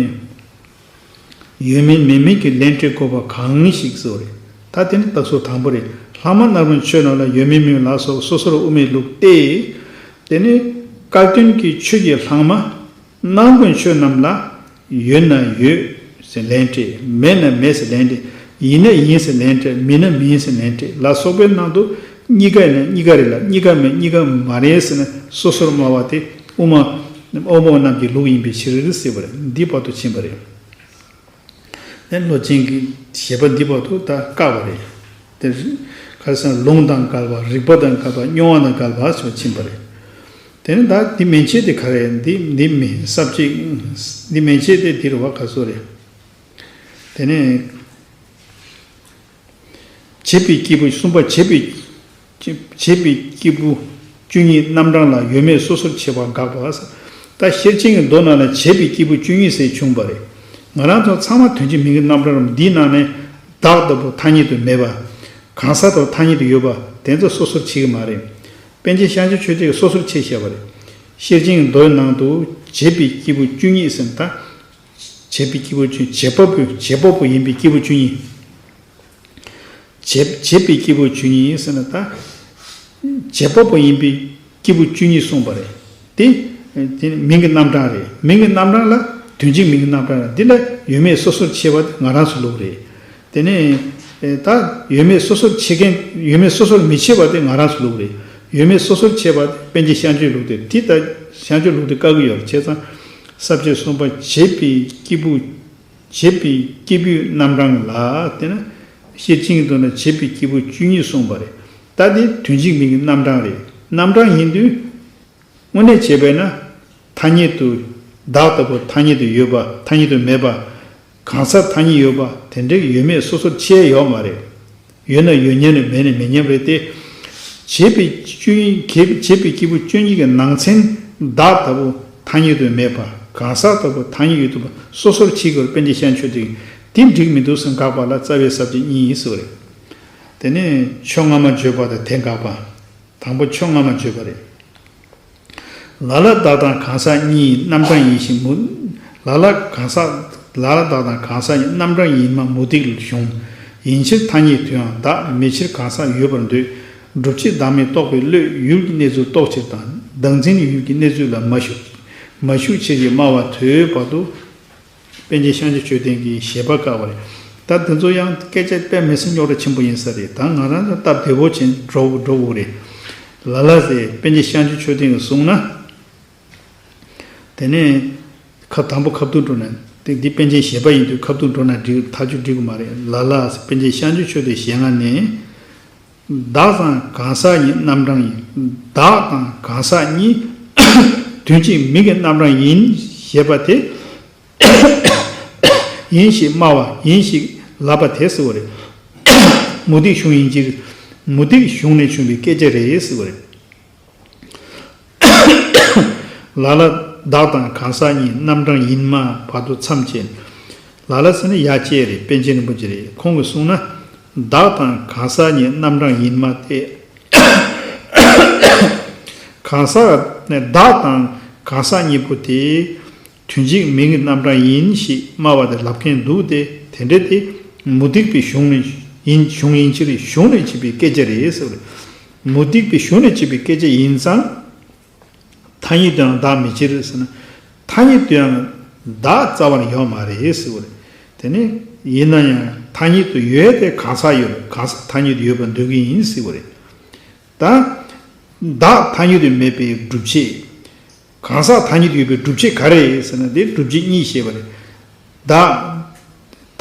ཡོད་མིན་མེད་མིན་གྱི་ལན་སྤྲད་དགོས་པ་གང་ཞིག་ཟེར་བ་རེད། ད་དེ་ནི་རྟགས་ཟུར་དང་པོ་རེད། ལྷག་མ་སྣང་རུང་ཆོས་རྣམས་ལ། ཡོད་མིན་མེད་མིན་ལ་སོགས་སོ་སོར་དབུ་མའི་ལུགས་ཏེ། དེ་ནི་བསྐལ་དོན་གྱི་ཆོས་ཀྱི་ལྷག་མ་སྣང་རུང་ཆོས་རྣམས་ལ། ཡོད་ན་ཡོད་ཟེར་ལན་སྤྲད། མེད་ན་མེད་ཟེར་ལན་སྤྲད། ཡིན་ན་ཡིན་ཟེར་ལན་སྤྲད། མིན་ན་མིན་ཟེར་ལན་སྤྲད་ལ་སོགས་པའི་ནང་དུ། གཉིས་ཀ་ཡིན་ན་གཉིས་ཀ་རེད་ལ། གཉིས་ཀ་མེད་གཉིས་ཀ་མ་རེད་ཟེར་ནས་སོ་སོར་སྨྲ་བ་དེ་དབུ་མ་དབུ་མ་པ་རྣམས་ཀྱི་ལུགས་ཡིན་པའི་ཕྱིར་ཟེར་བ་རེད། འདི་བར་དུ་ཕྱིན་པ་རེད། དེ་སློབ་ཆེན་གྱི་བཞེད་པ་འདི་བར་དུ་ད་བཀག་པ་རེད། དེ་ག་རེ་ཟེར་ན། ལུང་དང་འགལ་བ། རིགས་པ་དང་འགལ་བ། སྨྱོ་བ་དང་འགལ་བ་སོགས་ཕྱིན་པ་རེད། དེ་ནི་ད་འདི་མན་ཆད་དེ་ག་རེ། འདི་འདི་མི་ས་བཅད། འདི་མན་ཆད་དེ་འདི་རུ་བ་ག་སོ་རེད། དེ་ནས་བྱེད་པའི་སྐྱེས་བུ་གསུམ་པ། བྱེད་པའི་བྱེད་པའི་སྐྱེས་བུ་བཅུ་གཉིས་རྣམ་གྲངས་ལ། ཡོད་མེད་སོ་སོར་ཕྱེ་བ་དགག་པ། ད་ཤེར་ཕྱིན་གྱི་མདོ་ནང་ལ་བྱེད་པའི་སྐྱེས་བུ་བཅུ་གཉིས་ཟེར་བྱུང་བ་རེད། ང་རང་ཚོ་ཚང་མ་དོན་གཅིག་མིང་གི་རྣམ་གྲངས་རེད། འདིའི་ནང་ནས་བདག་ལྟ་བུ་ཐ་སྙད་དུ་མེད་པ། གང་ཟག་ལྟ་བུ་ཐ་སྙད་དུ་ཡོད་པ་དེ་ཚོ་སོ་སོར་ཕྱེ་གི་མ་རེད། པཎ་ཆེན་ཤཱཀྱ་ཆོས་རྗེས་སོ་སོར་ཕྱེ་བཞག་པ་རེད། ཤེར་ཕྱིན་གྱི་མདོའི་ནང་དུ་བྱེད་པའི་སྐྱེས་བུ་བཅུ་གཉིས་ཟེར་ན། ད་བྱེད་པའི་སྐྱེས་བུ་བཅུ། བྱེད་པ་པོ། བྱེད་པ་པོ་ཡིན་པའི་སྐྱེས་བུ་བཅུ་གཉིས། བྱེད་བྱེད་པའི་སྐྱེས་བུ་བཅུ་གཉིས་ཟེར་ན། ད་བྱེད་པ་པོ་ཡིན་པའི་སྐྱེས་བུ་བཅུ་གཉིས་གསུངས་པ་རེད། དེ་དེ་མིང་གི་རྣམ་གྲངས་རེད། མིང་གི་རྣམ་གྲངས་ལ་དོན་གཅིག་མིང་གི་རྣམ་གྲངས་རེད། འདི་ལ་ཡོད་མེད་སོ་སོར་ཕྱེ་བ་དེ་ང་རང་ཚོ་ལུགས་རེད། དེ་ནས་ད་ཡོད་མེད་སོ་སོར་ཕྱེ་མཁན། ཡོད་མེད་སོ་སོར་མི་ཕྱེ་བ་དེ་ང་རང་ཚོ་ལུགས་རེད། ཡོད་མེད་སོ་སོར་ཕྱེ་བ་དེ་པཎ་ཆེན་ཤཱཀྱའི་ལུགས་དེ། དེ་ད་ཤཱཀྱའི་ལུགས་དེ་བཀག་གི་ཡོད་རེད། བྱས་ཙང་ས་བཅད་གསུམ་པ། བྱེད་པའི་སྐྱེས་བུ། བྱེད་པའི་སྐྱེས་བུའི་རྣམ་གྲངས་ལ། དེ་ན་ཤེར་ཕྱིན་གྱི་མདོ་ན་བྱེད་པའི་སྐྱེས་བུ་བཅུ་གཉིས་གསུངས་པ་རེད། ད་དེ་དོན་གཅིག་མིང་གི་རྣམ་གྲངས་རེད། རྣམ་གྲངས་ཡིན་དུས། དངོས་གནས་བྱས་པས་ན། ཐ་སྙད་དུ། བདག་ལྟ་བུ་ཐ་སྙད་དུ་ཡོད་པ། ཐ་སྙད་དུ་མེད་པ། གང་ཟག་ཐ་སྙད་ཡོད་པ་དེ་འདྲའི་ཡོད་མེད་སོ་སོར་ཕྱེ་ཡོད་མ་རེད། ཡོད་ན་ཡོད་མཉམ་རེད། མེད་ན་མེད་མཉམ་རེད་དེ། བྱེད་པའི་བཅུ་གཉིས། བྱེད་པའི་སྐྱེས་བུ་བཅུ་གཉིས་ཀྱི་ནང་ཚན་བདག་ལྟ་བུ་ཐ་སྙད་དུ་མེད་པ། གང་ཟག་ལྟ་བུ་ཐ་སྙད་ཡོད་དུ་བ་སོ་སོར་ཕྱེ་དགོས། པཎ་ཆེན་ཤཱཀྱ་ཆོས་ཀྱིས་དེ་འགྲིག་མི་འདུག་ཟེར་དགག་པ་ལ་རྩ་བའི་ས་བཅད་གཉིས་ཡིན་ཟེར་བ་རེད། དེ་ནས་ཆོས་སྔ་མ་བརྗོད་པ་དང་དེ་དགག་པ། དང་པོ་ཆོས་སྔ་མ་བརྗོད་པ་རེད། ལ་ལ་བདག་དང་གང་ཟག་གཉིས་རྣམ་གྲངས་ཡིན་ཞིང་མུ། ལ་ལ་གང་ཟག་ལ་ལ་བདག་དང་གང་ཟག་གཉིས་རྣམ་གྲངས་ཡིན་མ་མུ་སྟེགས་ལ་ཞུགས། ཡིན་ཕྱིར་ཐ་སྙད་དུའང་བདག་མེད་ཕྱིར་གང་ཟག་ཡོད་པར་འདོད། སྒྲུབ་བྱེད་བདག་མེད་རྟོགས་པའི་བློས་ཡུལ་གྱི་གནས་ཚུལ་རྟོགས་ཕྱིར་དང་། བདག་འཛིན་ཡུལ་གྱི་གནས་ཚུལ་ལ་མ་ཞུགས། མ་ཞུགས་ཕྱིར་གྱིས་སྨྲ་བ་ཐོས་པ་དུ། པཎ་ཆེན་ཤཱཀྱ་མཆོད་རྟེན་གྱི་བཞེད་པ་བཀག་པ་རེད། ད་འདི་ཚོ་ཡང་སྐད་ཆ་དཔེ་མི་སྲིད་རྙོག་དྲ་ཆེན་པོ་ཡིན་ས་རེད། ད་ང་རང་ཚོ་སྟབས་བདེ་བོ་བྱས་འགྲོ་འགྲོ་དགོས་རེད། ལ་ལ་ཟེར་པཎ་ཆེན་ཤཱཀྱ་མཆོད་རྟེན་གྱིས་གསུངས་ན། དེ་ནས་ཁ་དང་པོ་ཁ་ཐུག་འགྲོ་ན། དེ་འདི་པཎ་ཆེན་བཞེད་པ་ཡིན་དུས་ཁ་ཐུག་འགྲོ་ན་འགྲིག་ཐག་ཆོད་འགྲིག་གི་མ་རེད། ལ་ལ་ཟེར་པཎ་ཆེན་ཤཱཀྱ་མཆོད་རྟེན་ཞལ་སྔ་ནས། བདག་དང་གང་ཟག་གཉིས་རྣམ་གྲངས་ཡིན། བདག་དང་གང་ཟག་གཉིས་དོན་གཅིག་མིང་གི་རྣམ་གྲངས་ཡིན་ཞེས་པ་དེ། ཡིན་ཞེས་སྨྲ་བ། ཡིན་ཞེས་ལབ་པ་དེ་ཟེར་བ་རེད། མུ་སྟེགས་ཞུགས་ཡིན་ཕྱིར། མུ་སྟེགས་གཞུང་ནས་བྱུང་བའི་སྐད་ཆ་རེད་ཟེར་བ་རེད། ལ་ལ་བདག་དང་གང་ཟག་གཉིས་རྣམ་གྲངས་ཡིན་མ་བར་དུ་མཚམས་བཅད། ལ་ལ་ཟེར་ན་ཡ་བཅས་རེད། པཎ་ཆེན་རིན་པོ་ཆེ་རེད། ཁོང་གིས་གསུངས་ན། བདག་དང་གང་ཟག་གཉིས་རྣམ་གྲངས་ཡིན་མ་སྟེ། གང་ཟག་ནས་བདག་དང་གང་ཟག་གཉིས་པོ་དེ་དོན་གཅིག་མིང་གི་རྣམ་གྲངས་ཡིན་ཞེས་སྨྲ་བ་དེ་ལབ་མཁན་འདུག་སྟེ། དེ་འདྲ་དེ་མུ་སྟེགས་པའི་གཞུང་ནས་ཡིན། གཞུང་ཡིན་ཕྱིར་གཞུང་ནས་བྱེད་པའི་སྐད་ཆ་རེད་ཟེར་བ་རེད། མུ་སྟེགས་པའི་གཞུང་ནས་བྱེད་པའི་སྐད་ཆ་ཡིན་ཙང་། ཐ་སྙད་དུའང་བདག་མེད་ཕྱིར་ཟེར་ན། ཐ་སྙད་དུའང་བདག་རྩ་བ་ནས་ཡོད་མ་རེད་ཟེར་བ་རེད། དེ་ནི་ཡིན་ན་ཡང་ཐ་སྙད་དུ་ཡོད་དེ་གང་ཟག་ཡོད། གང་ཟག་ཐ་སྙད་དུ་ཡོད་པར་འདོད་ཀྱི་ཡིན་ཟེར་བ་རེད། ད། བདག་ཐ་སྙད་དུ་མེད་པའི་སྒྲུབ་བྱེད། གང་ཟག་ཐ་སྙད་དུ་ཡོད་པའི་སྒྲུབ་བྱེད་ག་རེ་ཟེར་ན། དེ་སྒྲུབ་བྱེད་གཉིས་བཤད་པ་རེད། བདག་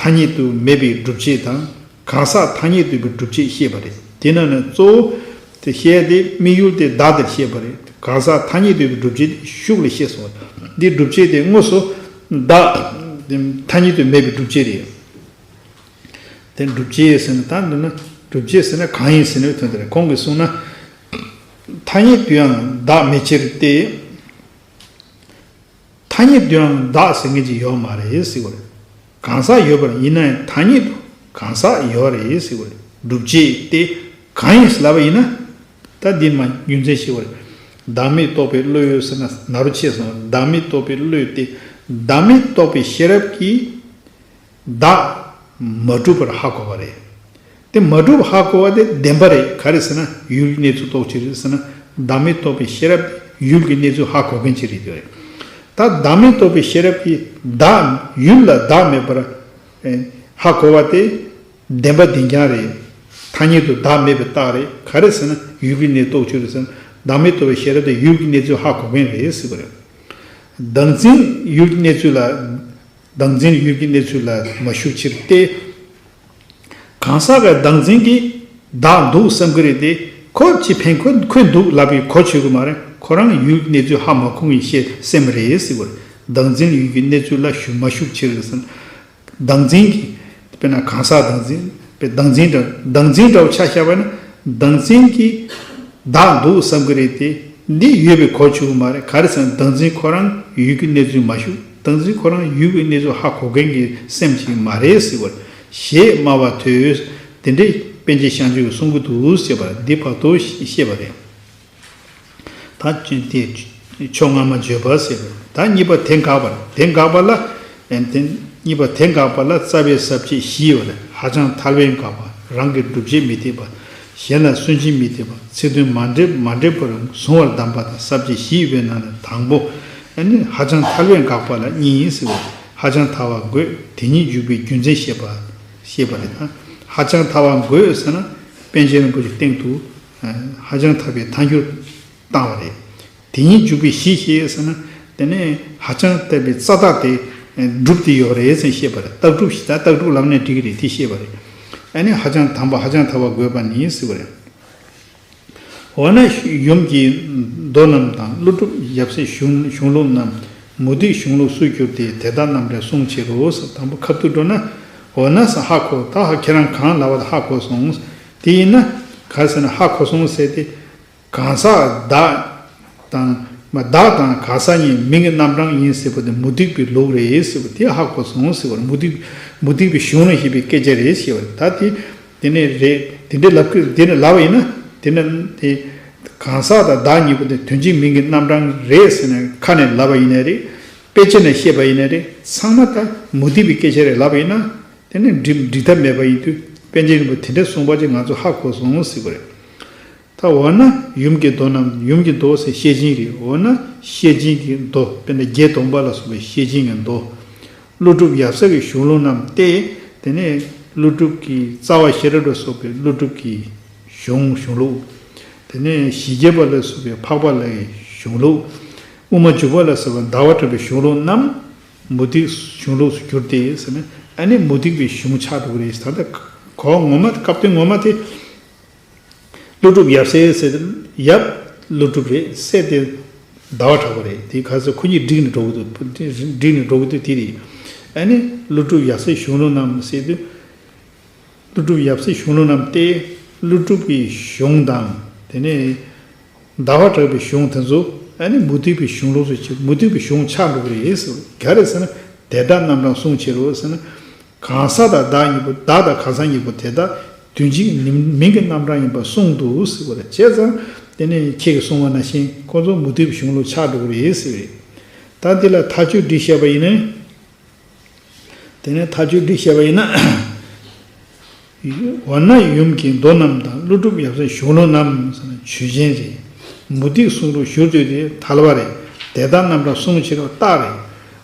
ཐ་སྙད་དུ་མེད་པའི་སྒྲུབ་བྱེད་དང་། གང་ཟག་ཐ་སྙད་དུ་ཡོད་པའི་སྒྲུབ་བྱེད་བཤད་པ་རེད། དེ་ནང་ནས་གཙོ་བོ་དེ་བཤད་དེ་དམིགས་ཡུལ་དེ་བདག་དེར་བཤད་པ་རེད། གང་ཟག་ཐ་སྙད་དུ་ཡོད་པའི་སྒྲུབ་བྱེད་དེ་ཤུགས་ལ་བཤད་སོང་བ་རེད། འདི་སྒྲུབ་བྱེད་དེ་དངོས་སུ་བདག་ཐ་སྙད་དུ་མེད་པའི་སྒྲུབ་བྱེད་རེད། དེ་སྒྲུབ་བྱེད་ཟེར་ན་ད་འདི་ན་སྒྲུབ་བྱེད་ཟེར་ན་གང་ཡིན་ཟེར་ནས་དོན་དེ་རེད། ཁོང་གིས་གསུངས་ན། ཐ་སྙད་དུའང་བདག་མེད་ཕྱིར་ཏེ། ཐ་སྙད་དུའང་བདག་ཟེར་མཁན་ཅིག་ཡོད་མ་རེད་ཟེར་བ་རེད། གང་ཟག་ཡོད་པར་ཡིན་ན་ཡང་ཐ་སྙད་དུ་གང་ཟག་ཡོད་རེད་ཟེར་བ་རེད། སྒྲུབ་བྱེད་དེ་གང་ཡིན་ཟེར་ལབ་པ་ཡིན་ན། ད་འདི་མ་རྒྱུ་མཚན་ཞིག་བར། བདག་མེད་རྟོགས་པའི་བློ་ཡོད་ཟེར་ན་ན་རོ་ཆེ་སོང་། བདག་མེད་རྟོགས་པའི་བློ་ཡོད་དེ། བདག་མེད་རྟོགས་པའི་ཤེས་རབ་ཀྱིས་བདག་མ་གྲུབ་པར་ཧ་གོ་བ་རེད། དེ་མ་གྲུབ་ཧ་གོ་བ་དེ་བདེན་པ་རེད། ག་རེ་ཟེར་ན་ཡུལ་གྱི་གནས་ཚུལ་རྟོགས་ཕྱིར་ཟེར་ན། བདག་མེད་རྟོགས་པའི་ཤེས་རབ་ཡུལ་གྱི་གནས་ཚུལ་ཧ་གོ་མཁན་ཅིག་རེད་དེ་རེད། ད་བདག་མེད་རྟོགས་པའི་ཤེས་རབ་ཀྱིས་བདག་ཡུལ་ལ་བདག་མེད་པར་ཧ་གོ་བ་དེ། བདེན་པ་བདེན་རྐྱང་རེད། ཐ་སྙད་དུ་བདག་མེད་པའི་རྟགས་རེད། ག་རེ་ཟེར་ན་ཡུལ་གྱི་གནས་རྟོགས་ཕྱིར་ཟེར་ན། བདག་མེད་རྟོགས་པའི་ཤེས་རབ་དེ་ཡུལ་གྱི་གནས་ཚུལ་ཧ་གོ་མཁན་རེད་ཟེར་བ་རེད། བདག་འཛིན་ཡུལ་གྱི་གནས་ཚུལ་ལ། བདག་འཛིན་ཡུལ་གྱི་གནས་ཚུལ་ལ་མ་ཞུགས་ཕྱིར་ཏེ། གང་ཟག་གི་བདག་འཛིན་གྱིས་བདག་འདུག་བསམ་གྱི་རེད་དེ། ཁོ་ཅི་ཕན་ཁོ་ཁོས་འདུག་ལབ་པའི་གོ་ཆོད་ཀྱི་མ་རེད། ཁོ་རང་ཡུལ་གྱི་གནས་ཚུལ་ཧ་མ་གོ་མཁན་ཤེས་སེམས་རེད་ཟེར་བ་རེད། བདག་འཛིན་ཡུལ་གྱི་གནས་ཚུལ་ལ་ཞུགས་མ་ཞུགས་ཕྱིར་ཟེར་ན། བདག་འཛིན་གྱི། དཔེར་ན་གང་ཟག་བདག་འཛིན། དཔེ་བདག་འཛིན་འདྲ། བདག་འཛིན་འདྲ་བོ་ཆ་བཞག་པ་ན། བདག་འཛིན་གྱིས་བདག་འདུག་བསམ་གྱི་རེད་དེ། འདི་ཡོད་པའི་གོ་ཆོད་མ་རེད། ག་རེ་ཟེར་ན་བདག་འཛིན་ཁོ་རང་ཡུལ་གྱི་གནས་ཚུལ་མ་ཞུགས། བདག་འཛིན་ཁོ་རང་ཡུལ་གྱི་གནས་ཚུལ་ཧ་གོ་མཁན་གྱི་སེམས་ཤིག་མ་རེད་ཟེར་བར་ཞེས་སྨྲ་བ་ཐོས། དེ་འདྲའི་པཎ་ཆེན་ཤཱཀྱ་གིས་གསུང་གི་འདུག་ཟེར་བ་འདི་བར་དུ་བཤད་པ་རེད། ད་ཅི་དེ་ཕྱོགས་སྔ་མ་བརྗོད་པ་ཟེར་བ། ད་གཉིས་པ་དེ་འགག་པ། དེ་འགག་པ་ལ། ཨེ་དེ་གཉིས་པ་དེ་འགག་པ་ལ་རྩ་བའི་ས་བཅད་བཞི་ཡོད་རེད། ཧ་ཅང་ཐལ་བས་འགག་པ། རང་གི་སྒྲུབ་བྱེད་མི་འཐད་པ། གཞན་ལ་སུན་འབྱིན་མི་འཐད་པ། ཚིག་དོན་མ་འགྲེལ་མ་འགྲེལ་པར་གཟུང་བར་གདམས་པ་དང་ས་བཅད་བཞི་ཡོད་པའི་ནང་ནས་དང་པོ། ཨ་ནི་ཧ་ཅང་ཐལ་བས་འགག་པ་ལ་གཉིས་ཡིན་ཟེར་བ། ཧ་ཅང་ཐལ་བ་དགོས། དེ་ཉིད་འཇུག་པའི་རྒྱུ་མཚན་བཤད་པ། བཤད་པ་རེད། ད་ཧ་ཅང་ཐལ་བ་དགོས་ཟེར་ན་པཎ་ཆེན་རིན་པོ་ཆེའི་སྟེང་དུ་ཧ་ཅང་ཐལ་བའི་ཐལ་འགྱུར་བཏང་བ་རེད། དེ་ཉིད་འཇུག་པའི་གཞི་ཞེས་ཟེར་ན། དེ་ནས་ཧ་ཅང་ཐལ་བའི་རྩ་བརྟག་དེ་སྒྲུབ་སྟེ་ཡོད་རེད་ཟེར་བཤད་པ་རེད། རྟགས་སྒྲུབ་ཞེས། ད་རྟགས་སྒྲུབ་ལབ་ནས་འགྲིག་གི་རེད། དེ་བཤད་པ་རེད། ཨ་ནི་ཧ་ཅང་དམ་པ་ཧ་ཅང་ཐལ་བ་དགོས་པ་ནི་ཟེར་བ་རེད། འོ་ན་ཡུམ་གྱི་མདོ་རྣམས་དང་། ཀླུ་སྒྲུབ་ཡབ་སྲས་གཞུང་གཞུང་ལུགས་རྣམས། མུ་སྟེགས་གཞུང་ལུགས་སུ་གྱུར་ཏེ། དེ་དག་རྣམས་ཀྱང་གསུང་ཕྱིར་རོ་ཟེར། དང་པོ་ཁ་ཐུག་འགྲོ་ན། འོ་ན་ཟེར་ཧ་གོ། ད་ཧ་ཁྱེད་རང་གང་ལབ་པ་དེ་ཧ་གོ་སོང་། དེ་ཡིན་ན་ག་རེ་ཟེར་ན་ཧ་གོ་སོང་ཟེར་ཏེ། གང་ཟག་བདག་དང་མ། བདག་དང་གང་ཟག་གཉིས་མིང་གི་རྣམ་གྲངས་ཡིན་ཟེར་བ་དེ་མུ་སྟེགས་པའི་ལུགས་རེད་ཟེར་བ་དེ་ཧ་གོ་སོང་ཟེར་བ་རེད། མུ་སྟེགས་མུ་སྟེགས་པའི་གཞུང་ལ་བཤད་པའི་སྐད་ཆ་རེད་ཟེར་བ་རེད། ད་དེ་དེ་ནས་རེད། དེ་འདྲའི་ལབ་ཀྱི། དེ་ནས་ལབ་པ་ཡིན་ན། དེ་ནས་དེ་གང་ཟག་དང་བདག་གཉིས་པོ་དེ་དོན་གཅིག་མིང་གི་རྣམ་གྲངས་རེད་ཟེར་ནས་ཁ་ནས་ལབ་པ་ཡིན་ན་རེད། དཔེ་ཆ་ནས་བཤད་པ་ཡིན་ན་རེད། ཚང་མ་ད་མུ་སྟེགས་པའི་སྐད་ཆ་རེད་ལབ་པ་ཡིན་ན། དེ་ནས་འགྲིག་འགྲིག་ཐབས་མེད་པ་ཡིན་དུས། པཎ་ཆེན་རིན་པོ་ཆེས་དེ་འདྲ་གསུངས་པ་ཅིག་ང་ཚོ་ཧ་གོ་སོང་ཟེར་བ་རེད། ད་འོ་ན་ཡུམ་གྱི་མདོ་རྣམས། ཡུམ་གྱི་མདོ་ཟེར་བཤད་སྦྱིན་རེད། འོ་ན་བཤད་སྦྱིན་གྱི་མདོ། དཔེར་ན་བརྒྱད་སྟོང་པ་ལ་སོགས་པའི་བཤད་སྦྱིན་གྱི་མདོ། ཀླུ་སྒྲུབ་ཡབ་སྲས་ཀྱི་གཞུང་ལུགས་རྣམས་ཏེ། དེ་ནས་ཀླུ་སྒྲུབ་ཀྱི་རྩ་བ་ཤེས་རབ་ལ་སོགས་པའི་ཀླུ་སྒྲུབ་ཀྱི་གཞུང་གཞུང་ལུགས། དེ་ནས་ཞི་རྒྱས་པ་ལ་སོགས་པའི་འཕགས་པ་ལྷ་ཡི་གཞུང་ལུགས། དབུ་མ་འཇུག་པ་ལ་སོགས་པའི་ཟླ་བ་གྲགས་པའི་གཞུང་ལུགས་རྣམས་མུ་སྟེགས་གཞུང་ལུགས་སུ་གྱུར་ཏེ་ཟེར་ནས། ཨ་ནི་མུ་སྟེགས་པའི་གཞུང་ཆགས་འགྲོ་གི་རེད། ད་ལྟ་གོ་ངོ་མ། སྐབས་དེ་ངོ་མ་དེ། ཀླུ་སྒྲུབ་ཡབ་སྲས་ཟེར་ཏེ། ཡབ་ཀླུ་སྒྲུབ་རེད། སྲས་དེ་ཟླ་བ་གྲགས་པ་རེད། དེ་ག་ཚོད་ཁོ་གཉིས་འགྲིག་ནས་འགྲོ་གི་འདུག་འགྲིག་ནས་འགྲོ་གི་འདུག་དེ་རེད། ཨ་ནི་ཀླུ་སྒྲུབ་ཡབ་སྲས་གཞུང་ལུགས་རྣམས་ཟེར་དུས། ཀླུ་སྒྲུབ་ཡབ་སྲས་གཞུང་ལུགས་རྣམས་ཏེ། ཀླུ་སྒྲུབ་ཀྱི་གཞུང་དང་། དེ་ནས་ཟླ་བ་གྲགས་པའི་གཞུང་དེ་ཚོ་ཨ་ནི་མུ་སྟེགས་པའི་གཞུང་ལུགས་སུ་བྱེད། མུ་སྟེགས་པའི་གཞུང་ཆགས་འགྲོ་གི་རེད་ཟེར། ག་རེ་ཟེར་ན། དེ་དག་རྣམ་གྲངས་གསུངས་ཕྱིར་རོ་ཟེར་ན། གང་ཟག་དང་བདག་གཉིས་པོ། བདག་དང་གང་ཟག་གཉིས་པོ་དེ་དག་དོན་གཅིག་མིང་གི་རྣམ་གྲངས་ཡིན་པར་གསུངས་འདུག་ཟེར་བ་རེད། བྱས་ཙང་དེ་ནས་ཁྱེད་ཀྱིས་གསུངས་པ་ནང་བཞིན་ཁོ་ཚོ་མུ་སྟེགས་པའི་གཞུང་ལུགས་ཆགས་འགྲོ་གི་རེད་ཟེར་བས། ད་འདི་ལ་མཐའ་དཔྱོད་སྒྲིག་བཤད་པ་ཡིན་ན། དེ་ནས་མཐའ་དཔྱོད་སྒྲིག་བཤད་པ་ཡིན་ན། འོ་ན་ཡུམ་གྱི་མདོ་རྣམས་དང་། ཀླུ་སྒྲུབ་ཡབ་སྲས་གཞུང་ལུགས་རྣམས་ཟེར་ན་ཆོས་ཅན་རེད། མུ་སྟེགས་གསུང་ལུགས་བཞུར་སྟོད་དེ་ཐལ་བ་རེད། དེ་དག་རྣམ་གྲངས་གསུངས་ཕྱིར་རོ་རྟགས་རེད།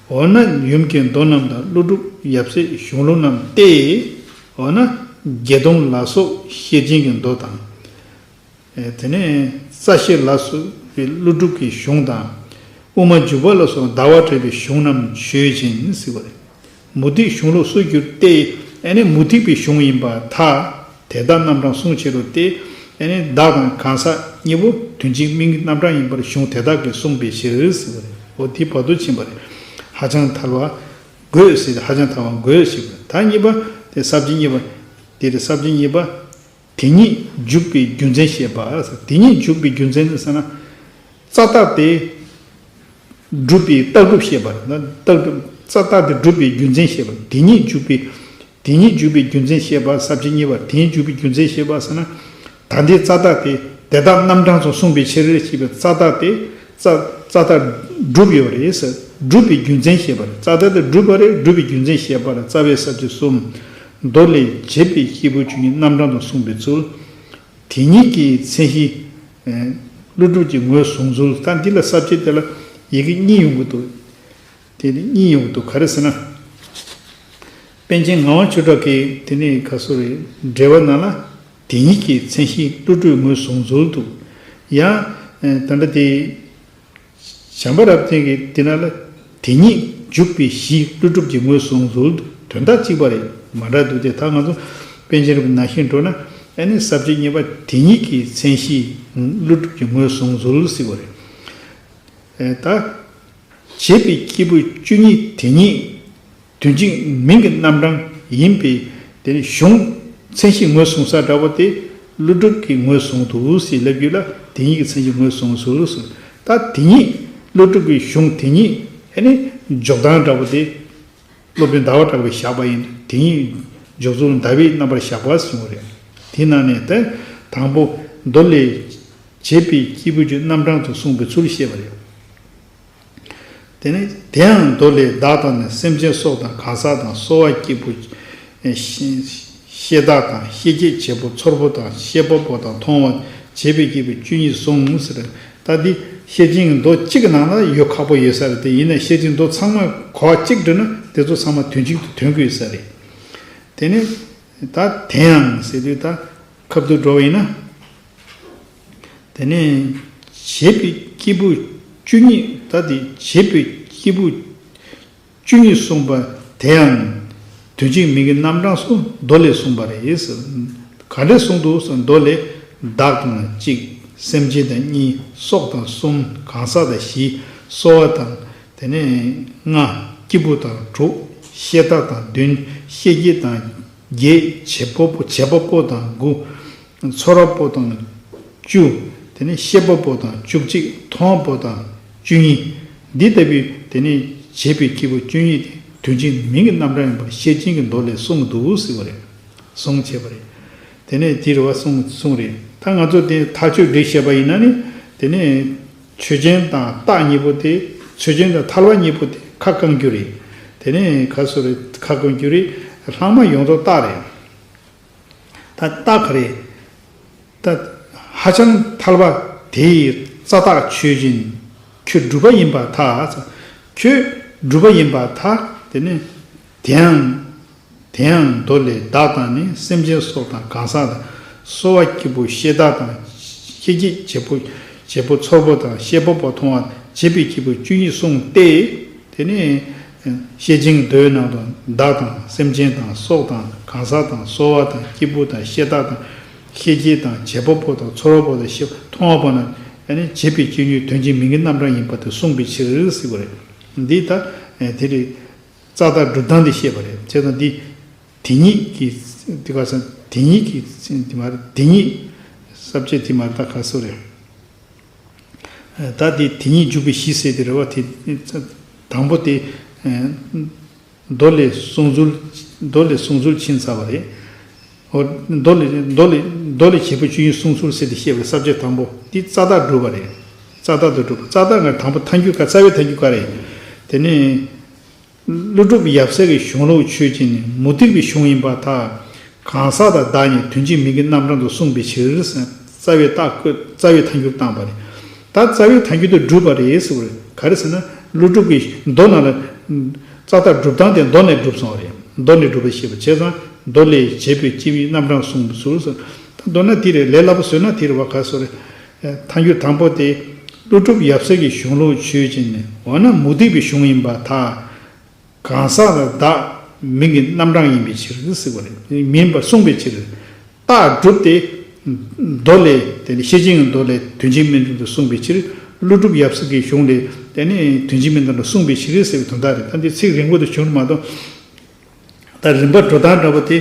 འོ་ན་ཡུམ་གྱི་མདོ་རྣམས་དང་། ཀླུ་སྒྲུབ་ཡབ་སྲས་གཞུང་ལུགས་རྣམས་ཏེ། འོ་ན་བརྒྱད་སྟོང་ལ་སོགས་ཤེར་ཕྱིན་གྱི་མདོ་དང་། དེ་ནས་རྩ་ཤེ་ལ་སོགས་པའི་ཀླུ་སྒྲུབ་ཀྱི་གཞུང་དང་། དབུ་མ་འཇུག་པ་ལ་སོགས་ཟླ་བ་གྲགས་པའི་གཞུང་རྣམས་ཆོས་ཅན་ཟེར་བ་རེད། མུ་སྟེགས་གཞུང་ལུགས་སུ་གྱུར་ཏེ། ཨ་ནི་མུ་སྟེགས་པའི་གཞུང་ཡིན་པར་ཐལ། དེ་དག་རྣམ་གྲངས་གསུངས་ཕྱིར་རོ་སྟེ། ཨ་ནི་བདག་དང་གང་ཟག་གཉིས་པོ་དོན་གཅིག་མིང་གི་རྣམ་གྲངས་ཡིན་པར་གཞུང་དེ་དག་གིས་གསུངས་པའི་ཕྱིར་ཟེར་བ་རེད། འོ་དེ་བར་དུ་ཕྱིན་པ་རེད། ཧ་ཅང་ཐལ་བ་དགོས་ཟེར་ཏེ། ཧ་ཅང་ཐལ་བ་དགོས་ཟེར་བ་རེད། ད་གཉིས་པ་དེ་ས་བཅད་གཉིས་པ། དེ་རེད། ས་བཅད་གཉིས་པ། དེ་ཉིད་འཇུག་པའི་རྒྱུ་མཚན་བཤད་པ། དེ་ཉིད་འཇུག་པའི་རྒྱུ་མཚན་ནི་ཟེར་ན། རྩ་བརྟག་དེ་སྒྲུབ་པའི་ལྟ་གྲུབ་བཤད་པ་ན། ལྟ་གྲུབ། རྩ་བརྟག་དེ་སྒྲུབ་པའི་རྒྱུ་མཚན་བཤད་པ། དེ་ཉིད་འཇུག་པའི། དེ་ཉིད་འཇུག་པའི་རྒྱུ་མཚན་བཤད་པ། ས་བཅད་གཉིས་པ། དེ་ཉིད་འཇུག་པའི་རྒྱུ་མཚན་བཤད་པ་ཟེར་ན། ད་ལྟའི་རྩ་བརྟག་དེ་དེ་དག་རྣམ་གྲངས་སུ་གསུངས་པའི་ཕྱིར་ཞེས་པའི་རྩ་བརྟག་དེ། རྩ་རྩ་བརྟག་སྒྲུབ་ཡོད་རེད་ཟེར། སྒྲུབ་པའི་རྒྱུ་མཚན་བཤད་པ་རེད། རྩ་བརྟག་དེ་སྒྲུབ་པ་རེད། སྒྲུབ་པའི་རྒྱུ་མཚན་བཤད་པ་རེད། རྩ་བའི་ས་བཅད་གསུམ། མདོ་ལས་བྱེད་པའི་སྐྱེས་བུ་བཅུ་གཉིས་རྣམ་གྲངས་སུ་གསུངས་པའི་ཚུལ། དེ་ཉིད་ཀྱི་མཚན་གཞི། ཨ། ཀླུ་སྒྲུབ་ཀྱི་ངོས་བཟུང་ཚུལ། ད་འདི་ལ་ས་བཅད་དེ་ལ་ཡི་གེ་གཉིས་ཡོང་གི་འདུག་དེ་ནི་གཉིས་ཡོང་གི་འདུག་ག་རེ་ཟེར་ན། པཎ་ཆེན་ངག་དབང་ཆོས་གྲགས་ཀྱིས་དེ་ནི་ག་སོ་རེད། འགྲེལ་པ་ནང་ལ། དེ་ཉིད་ཀྱི་མཚན་གཞི་ཀླུ་སྒྲུབ་ངོས་བཟུང་ཚུལ་འདུག་ཡང་། ཨ། ད་ལྟ་དེ། བྱམས་པ་རབ་བརྟན་གྱིས་དེ་ནང་ལ། དེ་ཉིད་འཇུག་པའི་གཞི་ཀླུ་སྒྲུབ་ཀྱི་ངོས་བཟུང་ཚུལ་དུ་དོན་དག་གཅིག་པ་རེད། མ་འདྲ་འདུག་སྟེ། ད་ང་ཚོ་པཎ་ཆེན་རིན་པོ་ཆེ་ནང་བཞིན་འགྲོ་ན། ཨ་ནི་ས་བཅད་གཉིས་པ་དེ་ཉིད་ཀྱི་མཚན་གཞི་ཀླུ་སྒྲུབ་ཀྱི་ངོས་བཟུང་ཚུལ་ཟེར་བ་རེད། ད་བྱེད་པའི་སྐྱེས་བུ་བཅུ་གཉིས་དེ་ཉིད་དོན་གཅིག་མིང་གི་རྣམ་གྲངས་ཡིན་པས། དེ་ནི་གཞུང་མཚན་གཞི་ངོས་བཟུང་ས་འདྲ་བོ་དེ་ཀླུ་སྒྲུབ་ཀྱི་ངོས་བཟུང་འདུག་ཟེར་ལབ་རྒྱུ་ལ། དེ་ཉིད་ཀྱི་མཚན་གཞི་ངོས་བཟུང་ཚུལ་ཟེར། ད་དེ་ཉིད་ཀླུ་སྒྲུབ་ཀྱི་གཞུང་དེ་ཉིད། ཨ་ནི་འཇོག་སྟངས་འདྲ་བོ་དེ་སློབ་དཔོན་ཟླ་བ་གྲགས་པས་བཞག་པ་ཡིན། དེ་ཉིད་འཇོག་ཚུལ་ཟླ་བའི་རྣམ་པར་བཞག་པ་ཟེར་བ་རེད། དེ་ནང་ནས་ད་དང་པོ་མདོ་ལས་བྱེད་པའི་སྐྱེས་བུ་བཅུ་རྣམ་གྲངས་སུ་གསུངས་པའི་ཚུལ་བཤད་པ་རེད། དེ་ནས་དེ་ཡང་མདོ་ལས། བདག་དང་ནི་སེམས་ཅན་སྲོག་དང་གང་ཟག་དང་། གསོ་བ་སྐྱེས་བུ་ཤེས་བདག་དང་། ཤེས་བྱའི་བྱེད་པོ་ཚོར་པོ་དང་། ཤེས་པ་པོ་དང་། མཐོང་བ། བྱེད་པའི་སྐྱེས་བུ་བཅུ་གཉིས་གསུངས་ཟེར། ད་འདི་ཤེར་ཕྱིན་གྱི་མདོ་གཅིག་གི་ནང་ལ་ཡོད་ཁག་པོ་ཡོད་ས་རེད། དེ་ཡིན་ན་ཤེར་ཕྱིན་མདོ་ཚང་མ་གོ་བ་གཅིག་བསྒྲིལ་ན་དེ་ཚོ་ཚང་མ་དོན་གཅིག་ཏུ་ཐོན་གྱི་ཡོད་ས་རེད། དེ་ནས་ད་དེ་ཡང་ཟེར་དུས་ད་ཁབ་ཏུ་འགྲོ་བ་ཡིན་ན། དེ་ནས་བྱེད་པའི་སྐྱེས་བུ་བཅུ་གཉིས། ད་དེ་བྱེད་པའི་སྐྱེས་བུ་བཅུ་གཉིས་གསུངས་པ་དེ་ཡང་དོན་གཅིག་མིང་གི་རྣམ་གྲངས་སུ་མདོ་ལས་གསུངས་པ་རེད་ཟེར། ག་འདྲས་གསུངས་འདུག་ཟེར། མདོ་ལས། བདག་དང་གཅིག་སེམས་ཅན་དང་གཉིས། སྲོག་དང་གསུམ། གང་ཟག་དང་བཞི། གསོ་བ་དང་། དེ་ནས་ལྔ། སྐྱེས་བུ་དང་དྲུག་ཤེས་བདག་དང་བདུན། ཤེས་བྱེད་དང་བརྒྱད། བྱེད་པ་པོ། བྱེད་པ་པོ་དང་དགུ། ཚོར་བ་པོ་དང་བཅུ། དེ་ནས་ཤེས་པ་པོ་དང་བཅུ་གཅིག་མཐོང་བ་པོ་དང་བཅུ་གཉིས། འདི་ལྟ་བུའི་དེ་ནས་བྱེད་པའི་སྐྱེས་བུ་བཅུ་གཉིས་དེ་དོན་གཅིག་མིང་གི་རྣམ་གྲངས་ཡིན་པར་ཤེར་ཕྱིན་གྱི་མདོ་ལས་གསུངས་འདུག་ཟེར་བ་རེད། གསུངས་བྱས་པ་རེད། དེ་ནས་དེ་རེད་བ་གསུངས་གསུངས་རེད། ད་ང་ཚོ་དེ་ཐག་གཅོད་སྒྲིག་བྱས་པ་ཡིན་ན་ནི། དེ་ནས་ཆོས་ཅན་དང་རྟགས་གཉིས་པོ་དེ། ཆོས་ཅན་དང་ཐལ་བ་གཉིས་པོ་དེ་ཁ་བསྐང་རྒྱུ་རེད། དེ་ནས་ཁ་སོ་རེད། ཁ་བསྐང་རྒྱུ་རེད། ལྷག་མ་ཡོངས་རྫོགས་རྟགས་རེད། ད་རྟགས་ག་རེ། ད་ཧ་ཅང་ཐལ་བ་དེ་ཡི་རྩ་བརྟག་ཆོས་ཅན། ཁྱོད་སྒྲུབ་པ་ཡིན་པར་ཐལ། ཁྱོད་སྒྲུབ་པ་ཡིན་པར་ཐལ། དེ་ནི་དེ་ཡང་། དེ་ཡང་མདོ་ལས། བདག་དང་ནི་སེམས་ཅན་སྲོག་དང་གང་ཟག་དང་། གསོ་བ་སྐྱེས་བུ་ཤེས་བདག་དང་། ཤེས་བྱེད་བྱེད་པོ། བྱེད་པོ་ཚོར་པོ་དང་། ཤེས་པ་པོ་མཐོང་བ། བྱེད་པའི་སྐྱེས་བུ་བཅུ་གཉིས་གསུངས་ཏེ། དེ་ནས་ཤེར་ཕྱིན་མདོའི་ནང་དུ་བདག་དང་སེམས་ཅན་དང་སྲོག་དང་གང་ཟག་དང་། གསོ་བ་དང་། སྐྱེས་བུ་དང་། ཤེས་བདག་དང་། ཤེས་བྱེད་དང་། བྱེད་པ་པོ་དང་། ཚོར་བ་པོ་དང་། ཤེས་མཐོང་བ་པོ་རྣམས་ནི་བྱེད་པའི་སྤྱོད་ཡུལ་དོན་གཅིག་མིང་གི་རྣམ་གྲངས་ཡིན་པ་དེ་གསུངས་པའི་ཕྱིར་ཟེར་བ་རེད། འདི་ལྟ་དེ་རེད། རྩ་བརྟག་སྒྲུབ་སྟངས་དེ་བཤད་པ་རེད། བྱས་ཙང་འདི་དེ་ཉིད་ཀྱི་ དེ་ག་ས་དེ་ཉིད་ཀྱི་དེ་མ་རེད། དེ་ཉིད་ས་བཅད་དེ་མ་རེད། ད་ག་སོ་རེད། ད་དེ་དེ་ཉིད་འཇུག་པའི་གཞི་ཟེར་དེ་རེད་བ། དེ་དང་པོ་དེ་མདོ་ལས་གསུངས་ཚུལ། མདོ་ལས་གསུངས་ཚུལ་ཕྱིན་ཚར་བ་རེད། འོ། མདོ་ལས་མདོ་ལས་མདོ་ལས་བྱེད་པ་བཅུ་གཉིས་གསུངས་ཚུལ་ཟེར་དེ་བཤད་པའི་ས་བཅད་དང་པོ་དེ་རྩ་བརྟག་སྒྲུབ་པ་རེད། རྩ་བརྟག་ཏུ་སྒྲུབ་པ། རྩ་བརྟག་ང་དང་པོ་ཐལ་འགྱུར་ག་རྩ་བའི་ཐལ་འགྱུར་ག་རེད། དེ་ནས། ཀླུ་སྒྲུབ་ཡབ་སྲས་ཀྱི་གཞུང་ལུགས་ཆོས་ཅན། མུ་སྟེགས་པའི་གཞུང་ཡིན་པར་ཐལ། གང་ཟག་དང་བདག་ཉིད་དོན་གཅིག་མིང་གི་རྣམ་གྲངས་སུ་གསུངས་པའི་ཕྱིར། རྩ་བའི་རྟགས་བཀོད། རྩ་བའི་ཐལ་འགྱུར་བཏང་པ་རེད། ད་རྩ་བའི་ཐལ་འགྱུར་དེ་སྒྲུབ་པ་རེད་ཟེར་བ་རེད། ག་རེ་ཟེར་ན། ཀླུ་སྒྲུབ་ཀྱི་མདོ་ནང་ལ། རྩ་བརྟག་སྒྲུབ་སྟངས་དེ་མདོ་ནས་སྒྲུབ་སོང་བ་རེད། མདོ་ནས་སྒྲུབ་པ་ཞེས་པ་བྱས་ཙང་། མདོ་ལས་བྱེད་པའི་སྤྱི་མིང་རྣམ་གྲངས་གསུངས་པའི་ཚུལ་ཟེར། ད་མདོར་ན་དེ་རེད། ལས་སླ་པོ་བཟོས་ན་དེ་རེད་བ། ག་སོ་རེད། ཐལ་འགྱུར་དང་པོ་དེ། ཀླུ་སྒྲུབ་ཡབ་སྲས་ཀྱི་གཞུང་ལུགས་ཆོས་ཅན། འོ་ན་མུ་སྟེགས་པའི་གཞུང་ཡིན་པར་ཐལ། གང་ཟག་ལ་བདག་མིང་གི་རྣམ་གྲངས་ཡིན་པའི་ཕྱིར་ཟེར་བ་རེད། མིན་པར་གསུངས་པའི་ཕྱིར། རྟགས་སྒྲུབ་སྟེ། མདོ་ལས། དེ་ནི་བཤད་བྱའི་མདོ་ལས་དོན་གཅིག་མིང་ཐོག་ཏུ་གསུངས་པའི་ཕྱིར། ཀླུ་སྒྲུབ་ཡབ་སྲས་ཀྱི་གཞུང་ལས། དེ་ནི་དོན་གཅིག་མིང་ཐོག་ཏུ་གསུངས་པའི་ཕྱིར་ཟེར་བའི་དོན་དག་རེད། ད་འདི་ཚིག་རིང་པོ་དུ་བྱུང་མ་གཏོགས། ད་རིམ་པ་འགྲོ་སྟངས་འདྲ་པོ་དེ།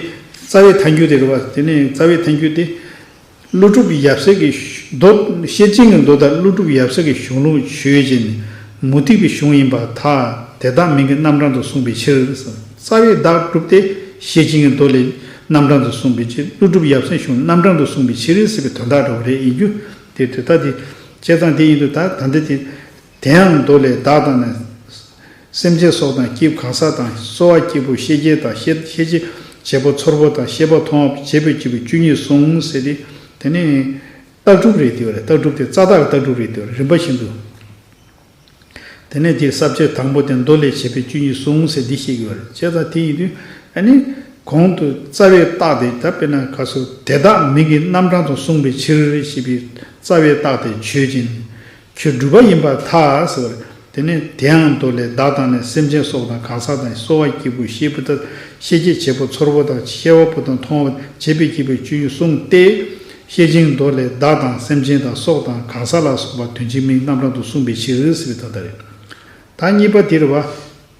རྩ་བའི་ཐལ་འགྱུར་དེ་རེད་བ། དེ་ནི་རྩ་བའི་ཐལ་འགྱུར་དེ། ཀླུ་སྒྲུབ་ཡབ་སྲས་ཀྱི་མདོ། བཤད་བྱའི་མདོ་དང་ཀླུ་སྒྲུབ་ཡབ་སྲས་ཀྱི་གཞུང་ལུགས་ཆོས་ཅན། མུ་སྟེགས་པའི་གཞུང་ཡིན་པར་ཐལ། དེ་དག་མིང་གི་རྣམ་གྲངས་སུ་གསུངས་པའི་ཕྱིར། རྩ་བའི་བརྟག་སྒྲུབ་སྟེ། བཤད་བྱའི་མདོ་ལས་རྣམ་གྲངས་སུ་གསུངས་པའི་ཕྱིར། ཀླུ་སྒྲུབ་ཡབ་སྲས་གཞུང་རྣམ་གྲངས་སུ་གསུངས་པའི་ཕྱིར་ཟེར་བའི་དོན་དག་འདྲ་བོ་རེད། ཡིན་རྒྱུ་དེ་དོན་དག་དེ། བྱས་ཙང་དེ་ཡིན་དུས་ད་ད་འདི་དེ། དེ་ཡང་མདོ་ལས། བདག་དང་ནི། སེམས་ཅན་སྲོག་དང་སྐྱེས་བུ་གང་ཟག་དང་། གསོ་བ་སྐྱེས་བུ་ཤེས་བྱེད་དང་། ཤེས་ཤེས་བྱེད་བྱེད་པོ་ཚོར་པོ་དང་། ཤེས་པ་མཐོང་བ་བྱེད་པའི་སྐྱེས་བུ་བཅུ་གཉིས་གསུངས་ཟེར་ཏེ། དེ་ནི་རྟགས་སྒྲུབ་རེད་དེ་བ་རེད། རྟགས་སྒྲུབ་དེ་རྩ་བརྟག་གི་རྟགས་སྒྲུབ་རེད་དེ་བ་རེད། རིམ་པ་བཞིན་དུ། དེ་ནས་དེའི་ས་བཅད་དང་པོ་དེ་མདོ་ལས་བྱེད་པའི་བཅུ་གཉིས་གསུངས་ཟེར་འདི་བཤད་ཀྱི་བ་རེད། བྱས་ཙང་དེ་ཡིན་དུས་ཨ་ནི། གོང་དུ་རྩ་བའི་རྟགས་དེ། ད་དཔེར་ན་ག་སོ། དེ་དག་མིང་གི་རྣམ་གྲངས་སུ་གསུངས་པའི་ཕྱིར་ཞེས་པའི་རྩ་བའི་རྟགས་དེ་ཆོས་ཅན། ཁྱོད་སྒྲུབ་པ་ཡིན་པར་ཐལ་ཟེར་བ་རེད། དེ་ནས་དེ་ཡང་མདོ་ལས། བདག་དང་ནི་སེམས་ཅན་སྲོག་དང་གང་ཟག་དང་། གསོ་བ་སྐྱེས་བུ་ཤེས་བུ་དང་། ཤེས་བྱེད་བྱེད་པོ་ཚོར་པོ་དང་། ཤེས་པ་པོ་དང་མཐོང་བ་བྱེད་པའི་སྐྱེས་བུ་བཅུ་གཉིས་གསུངས་ཏེ། བཤད་བྱའི་མདོ་ལས། བདག་དང་སེམས་ཅན་དང་སྲོག་དང་གང་ཟག་ལ་སོགས་པ་དོན་གཅིག་མིང་རྣམ་གྲངས་སུ་གསུངས་པའི་ཕྱིར་ཟེར་བའི་དོན་དག་རེད། ད་གཉིས་པ་དེ་རེད་བ།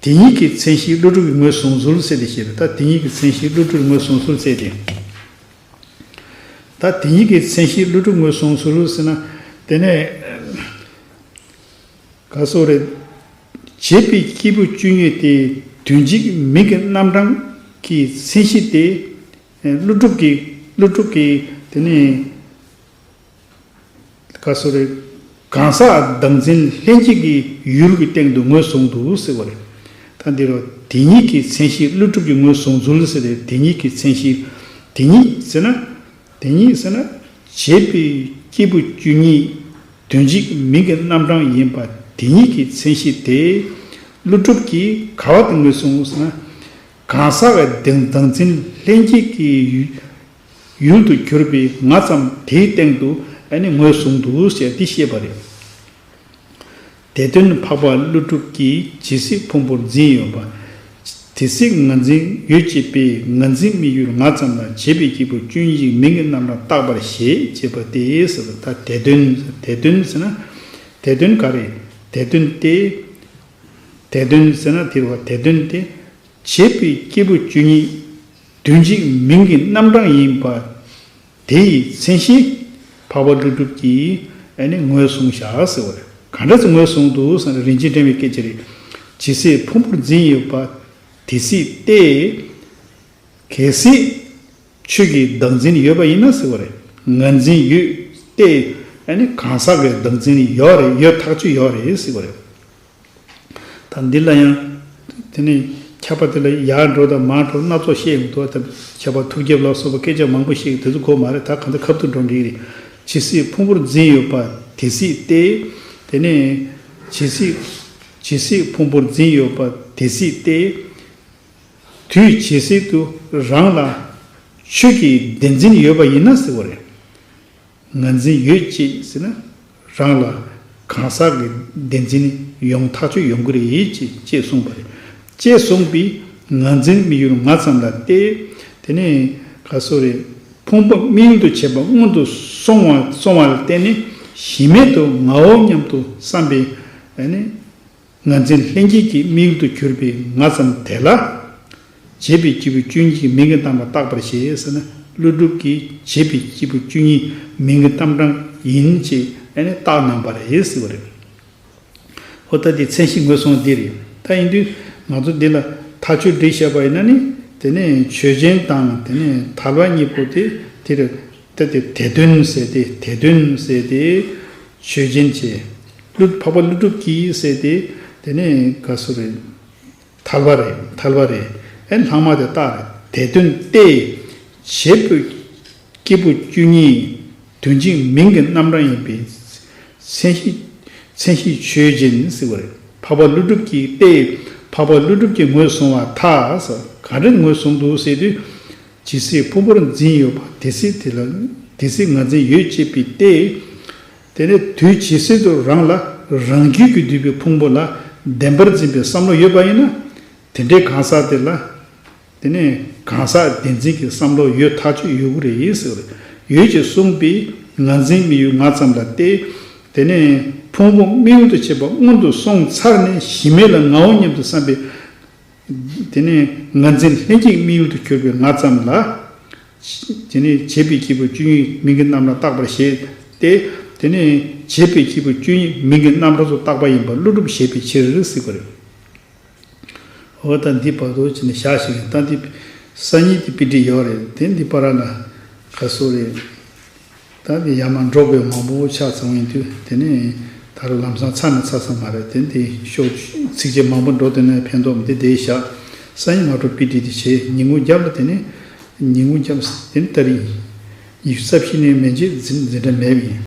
དེ་ཉིད་ཀྱི་མཚན་གཞི་ཀླུ་སྒྲུབ་ཀྱིས་ངོས་བཟུང་ཚུལ་ཟེར་ཏེ་བཤད་པས། ད་དེ་ཉིད་ཀྱི་མཚན་གཞི་ཀླུ་སྒྲུབ་ངོས་བཟུང་ཚུལ་ཟེར་ཏེ། ད་དེ་ཉིད་ཀྱི་མཚན་གཞི་ཀླུ་སྒྲུབ་ངོས་བཟུང་ཚུལ་ཟེར་ན། དེ་ནས་ག་སོ་རེད། བྱེད་པའི་སྐྱེས་བུ་བཅུ་གཉིས་ཏེ། དོན་གཅིག་མིང་གི་རྣམ་གྲངས་ཀྱི་མཚན་གཞི་སྟེ། ཀླུ་སྒྲུབ་ཀྱི་ཀླུ་སྒྲུབ་ཀྱི་དེ་ནས་ག་སོ་རེད། གང་ཟག་བདག་འཛིན་ལྷན་སྐྱེས་ཀྱི་ཡུལ་གྱི་སྟེང་དུ་ངོས་བཟུང་འདུག་ཟེར་བ་རེད། ད་འདི་རུ་དེ་ཉིད་ཀྱི་མཚན་གཞི་ཀླུ་སྒྲུབ་ཀྱིས་ངོས་བཟུང་ཚུལ་ཟེར་ཏེ། དེ་ཉིད་ཀྱི་མཚན་གཞི། དེ་ཉིད་ཟེར་ན། དེ་ཉིད་ཟེར་ན། བྱེད་པའི་སྐྱེས་བུ་བཅུ་གཉིས་དོན་གཅིག་མིང་གི་རྣམ་གྲངས་ཡིན་པ། དེ་ཉིད་ཀྱི་མཚན་གཞི་དེ་ཀླུ་སྒྲུབ་ཀྱིས་ག་བ་དེ་ངོས་བཟུང་ཟེར་ན། གང་ཟག་གི་བདག་འཛིན་ལྷན་སྐྱེས་ཀྱི་ཡུལ། ཡུལ་དུ་གྱུར་པའི་ང་ཙམ་དེའི་སྟེང་དུ་ཨ་ནི་ངོས་བཟུང་འདུག་ཅེས་འདི་བཤད་པ་རེད། དེ་དོན་འཕགས་པ་ཀླུ་སྒྲུབ་ཀྱིས་ཇི་སྲིད་ཕུང་པོར་འཛིན་ཡོད་པ། དེ་སྲིད་ངར་འཛིན་ཡོད་ཅེས་པས་ངར་འཛིན་དམིགས་ཡུལ་ང་ཙམ་ལ་བྱེད་པའི་སྐྱེས་བུ་བཅུ་གཉིས་མིང་གི་རྣམ་གྲངས་བཏགས་པར་བཞེད་ཅེས་པ་སྟེ་ཟེར་བ། ད་དེ་དོན། དེ་དོན་ཟེར་ན། དེ་དོན་ག་རེ། དེ་དོན་ཏེ། དེ་དོན་ཟེར་ན་དེ་རེད་བ། དེ་དོན་ཏེ། བྱེད་པའི་སྐྱེས་བུ་བཅུ་གཉིས་དོན་གཅིག་མིང་གི་རྣམ་གྲངས་ཡིན་པ། དེ་ཡི་མཚན་གཞི་འཕགས་པ་ཀླུ་སྒྲུབ་ཀྱིས་ཨ་ནི་ངོས་བཟུང་བཞག་ཟེར་བ་རེད། ག་འདྲ་ཚོ་ངོས་བཟུང་འདུག་ཟེར་ན། རིན་ཆེན་ཕྲེང་བའི་སྐད་ཆ་རེད། ཇི་སྲིད་ཕུང་པོར་འཛིན་ཡོད་པ། དེ་སྲིད་ཏེ། གལ་སྲིད་ཁྱོད་ཀྱིས་བདག་འཛིན་ཡོད་པ་ཡིན་ན་ཟེར་བ་རེད། ངར་འཛིན་ཡོད་ཏེ། ཨ་ནི་གང་ཟག་གི་བདག་འཛིན་ཡོད་རེད། ཡོད་ཐག་ཆོད་ཡོད་རེད་ཟེར་བ་རེད། ད་འདི་ལ་ཡང་། དེ་ནས་ཁྱབ་པ་དེ་ལ་ཡར་འགྲོ་དང་མར་འགྲོ་སྣ་ཚོགས་བཤད་ཡོང་འདུག་ད་ཁྱབ་པ་ཐུགས་རྒྱབ་ལ་སོགས་པ་སྐད་ཆ་མང་པོ་བཤད་ཀྱི་དེ་ཚོ་གོ་མ་རེད། ད་གང་ལྟར་ཁ་ཐུག་འགྲོ་འགྲིག་རེད། ཇི་སྲིད་ཕུང་པོར་འཛིན་ཡོད་པ་དེ་སྲིད་ཏེ། དེ་ནས་ཇི་སྲིད། ཇི་སྲིད་ཕུང་པོར་འཛིན་ཡོད་པ་དེ་སྲིད་ཏེ། དུས་ཇི་སྲིད་དུ་རང་ལ་ཁྱོད་ཀྱིས་བདེན་འཛིན་ཡོད་པ་ཡིན་ན་ཟེར་བ་རེད། ངར་འཛིན་ཡོད་ཅེས་ཟེར་ན། རང་ལ་གང་ཟག་གི་བདེན་འཛིན་ཡོང་ཐག་ཆོད་ཡོང་གི་རེད་ཅེས་ཅེས་གསུངས་པ་རེད། ཅེས་གསུངས་པའི་ངར་འཛིན་དམིགས་ཡུལ་ང་ཙམ་ལ་བལྟས། དེ་ནས་ག་སོ་རེད། ཕུང་པོ་དམིགས་ཡུལ་དུ་བྱེད་པ་སྔོན་དུ་སོང་བ་སོང་བ་ལ་བརྟེན་ནས་གཞི་མེད་དུ་ངའོ་སྙམ་དུ་བསམ་པའི་ཨ་ནི་ངར་འཛིན་ལྷན་སྐྱེས་ཀྱི་དམིགས་ཡུལ་དུ་གྱུར་པའི་ང་ཙམ་དེ་ལ། བྱེད་པའི་སྐྱེས་བུ་བཅུ་གཉིས་ཀྱི་མིང་གི་རྣམ་གྲངས་བརྟག་པར་བྱེད་ཟེར་ན། ཀླུ་སྒྲུབ་ཀྱིས་བྱེད་པའི་སྐྱེས་བུ་བཅུ་གཉིས་མིང་གི་རྣམ་གྲངས་ཡིན་ཅེས་ཨ་ནི་བརྟག་གནང་བ་རེད་ཟེར་བ་རེད། ཨོ་ད་དེ་མཚན་གཞི་ངོས་བཟུང་འདི་རེད། ད་ཡིན་དུས་ང་ཚོ་འདི་ལ་མཐའ་དཔྱོད་བསྒྲིགས་བཞག་པ་ཡིན་ན་ནི། དེ་ནས་ཆོས་ཅན་དང་དེ་ནས་ཐལ་བ་གཉིས་པོ་དེ་དེ་རེད། ད་དེ་དེ་དོན་ཟེར་ཏེ། དེ་དོན་ཟེར་ཏེ་ཆོས་ཅན་བྱས། ཀླུ་འཕགས་པ་ཀླུ་སྒྲུབ་ཀྱིས་ཟེར་ཏེ། དེ་ནས་ག་སུ་རེད། ཐལ་བ་རེད། ཐལ་བ་རེད། ཨེ་ལྷག་མ་དེ་རྟགས་རེད། དེ་དོན་ཏེ། བྱེད་པའི་སྐྱེས་བུ་བཅུ་གཉིས་དོན་གཅིག་མིང་གི་རྣམ་གྲངས་ཡིན་པས། མཚན་གཞི། མཚན་གཞི་ཆོས་ཅན་ཟེར་བ་རེད། འཕགས་པ་ཀླུ་སྒྲུབ་ཀྱིས་ཏེ། འཕགས་པ་ཀླུ་སྒྲུབ་ཀྱིས་ངོས་བཟུང་བ་མཐའ་ཟེར། ག་འདྲ་ངོས་བཟུང་འདུག་ཟེར་དུས། ཇི་སྲིད་ཕུང་པོར་འཛིན་ཡོད་པ་དེ་སྲིད་དེ་ལ། དེ་སྲིད་ངར་འཛིན་ཡོད་ཅེས་པའི་ཏེ། དེ་ནས་དུས་ཇི་སྲིད་དུ་རང་ལ་རང་རྒྱུད་ཀྱིས་བསྡུས་པའི་ཕུང་པོ་ལ་བདེན་པར་འཛིན་པའི་བསམ་བློ་ཡོད་པ་ཡིན་ན། དེ་འདྲའི་གང་ཟག་དེ་ལ། དེ་ནས་གང་ཟག་བདེན་འཛིན་གྱི་བསམ་བློ་ཡོད་ཐག་ཆོད་ཡོད་དགོས་རེད་ཟེར་བ་རེད། ཡོད་ཅེས་གསུངས་པས་ངར་འཛིན་དམིགས་ཡུལ་ང་ཙམ་ལ་སྟེ། དེ་ནས་ཕུང་པོ་དམིགས་ཡུལ་དུ་བྱས་པ་སྔོན་དུ་སོང་ཚར་ནས་གཞི་མེད་ལ་ངའོ་སྙམ་དུ་བསམ་པའི། དེ་ནས་ངར་འཛིན་ལྷན་སྐྱེས་དམིགས་ཡུལ་དུ་གྱུར་པའི་ང་ཙམ་ལ། དེ་ནས་བྱེད་པའི་སྐྱེས་བུ་བཅུ་གཉིས་མིང་གི་རྣམ་གྲངས་བརྟག་པར་བྱེད་དེ། དེ་ནས་བྱེད་པའི་སྐྱེས་བུ་བཅུ་གཉིས་མིང་གི་རྣམ་གྲངས་སུ་བརྟག་པ་ཡིན་པ་ཀླུ་སྒྲུབ་བཞེད་པའི་ཕྱིར་ཟེར་དགོས་རེད། འོ་ད་འདི་བར་དུ་བྱས་ནས་བཞག་ཞིག་ཡིན། ད་འདི་སང་ཉིན་དེ་དཔེ་འདྲ་ཡོད་རེད། དེ་འདི་བར་ལ་ག་སོ་རེད། ད་འདི་ཡར་མར་འགྲོ་དགོས་མང་པོ་ཆགས་ཚར་བ་ཡིན་དུས། དེ་ནས་ད་རུང་ལམ་སང་ཚར་ན་ཚར་ས་མ་རེད། དེ་འདི་ཤོག་ཚིགས་བཅད་མང་པོ་འགྲོ། དེ་ནས་ཕན་ཐོགས་འདི་བསྡད་བཞག་སང་ཉིན་སྔ་དྲོ་དཔེ་འདྲ་དེ་བྱས། ཉིན་གུང་རྒྱབ་ལ། དེ་ནས་ཉིན་གུང་རྒྱབ་དེ་ནས་ཏ་རིག་ཉི་ཤུ་རྩ་བཞི་ནས་མན་ཆད་འཛིན་འཛིན་གྲྭ་མེད་པ་ཡིན།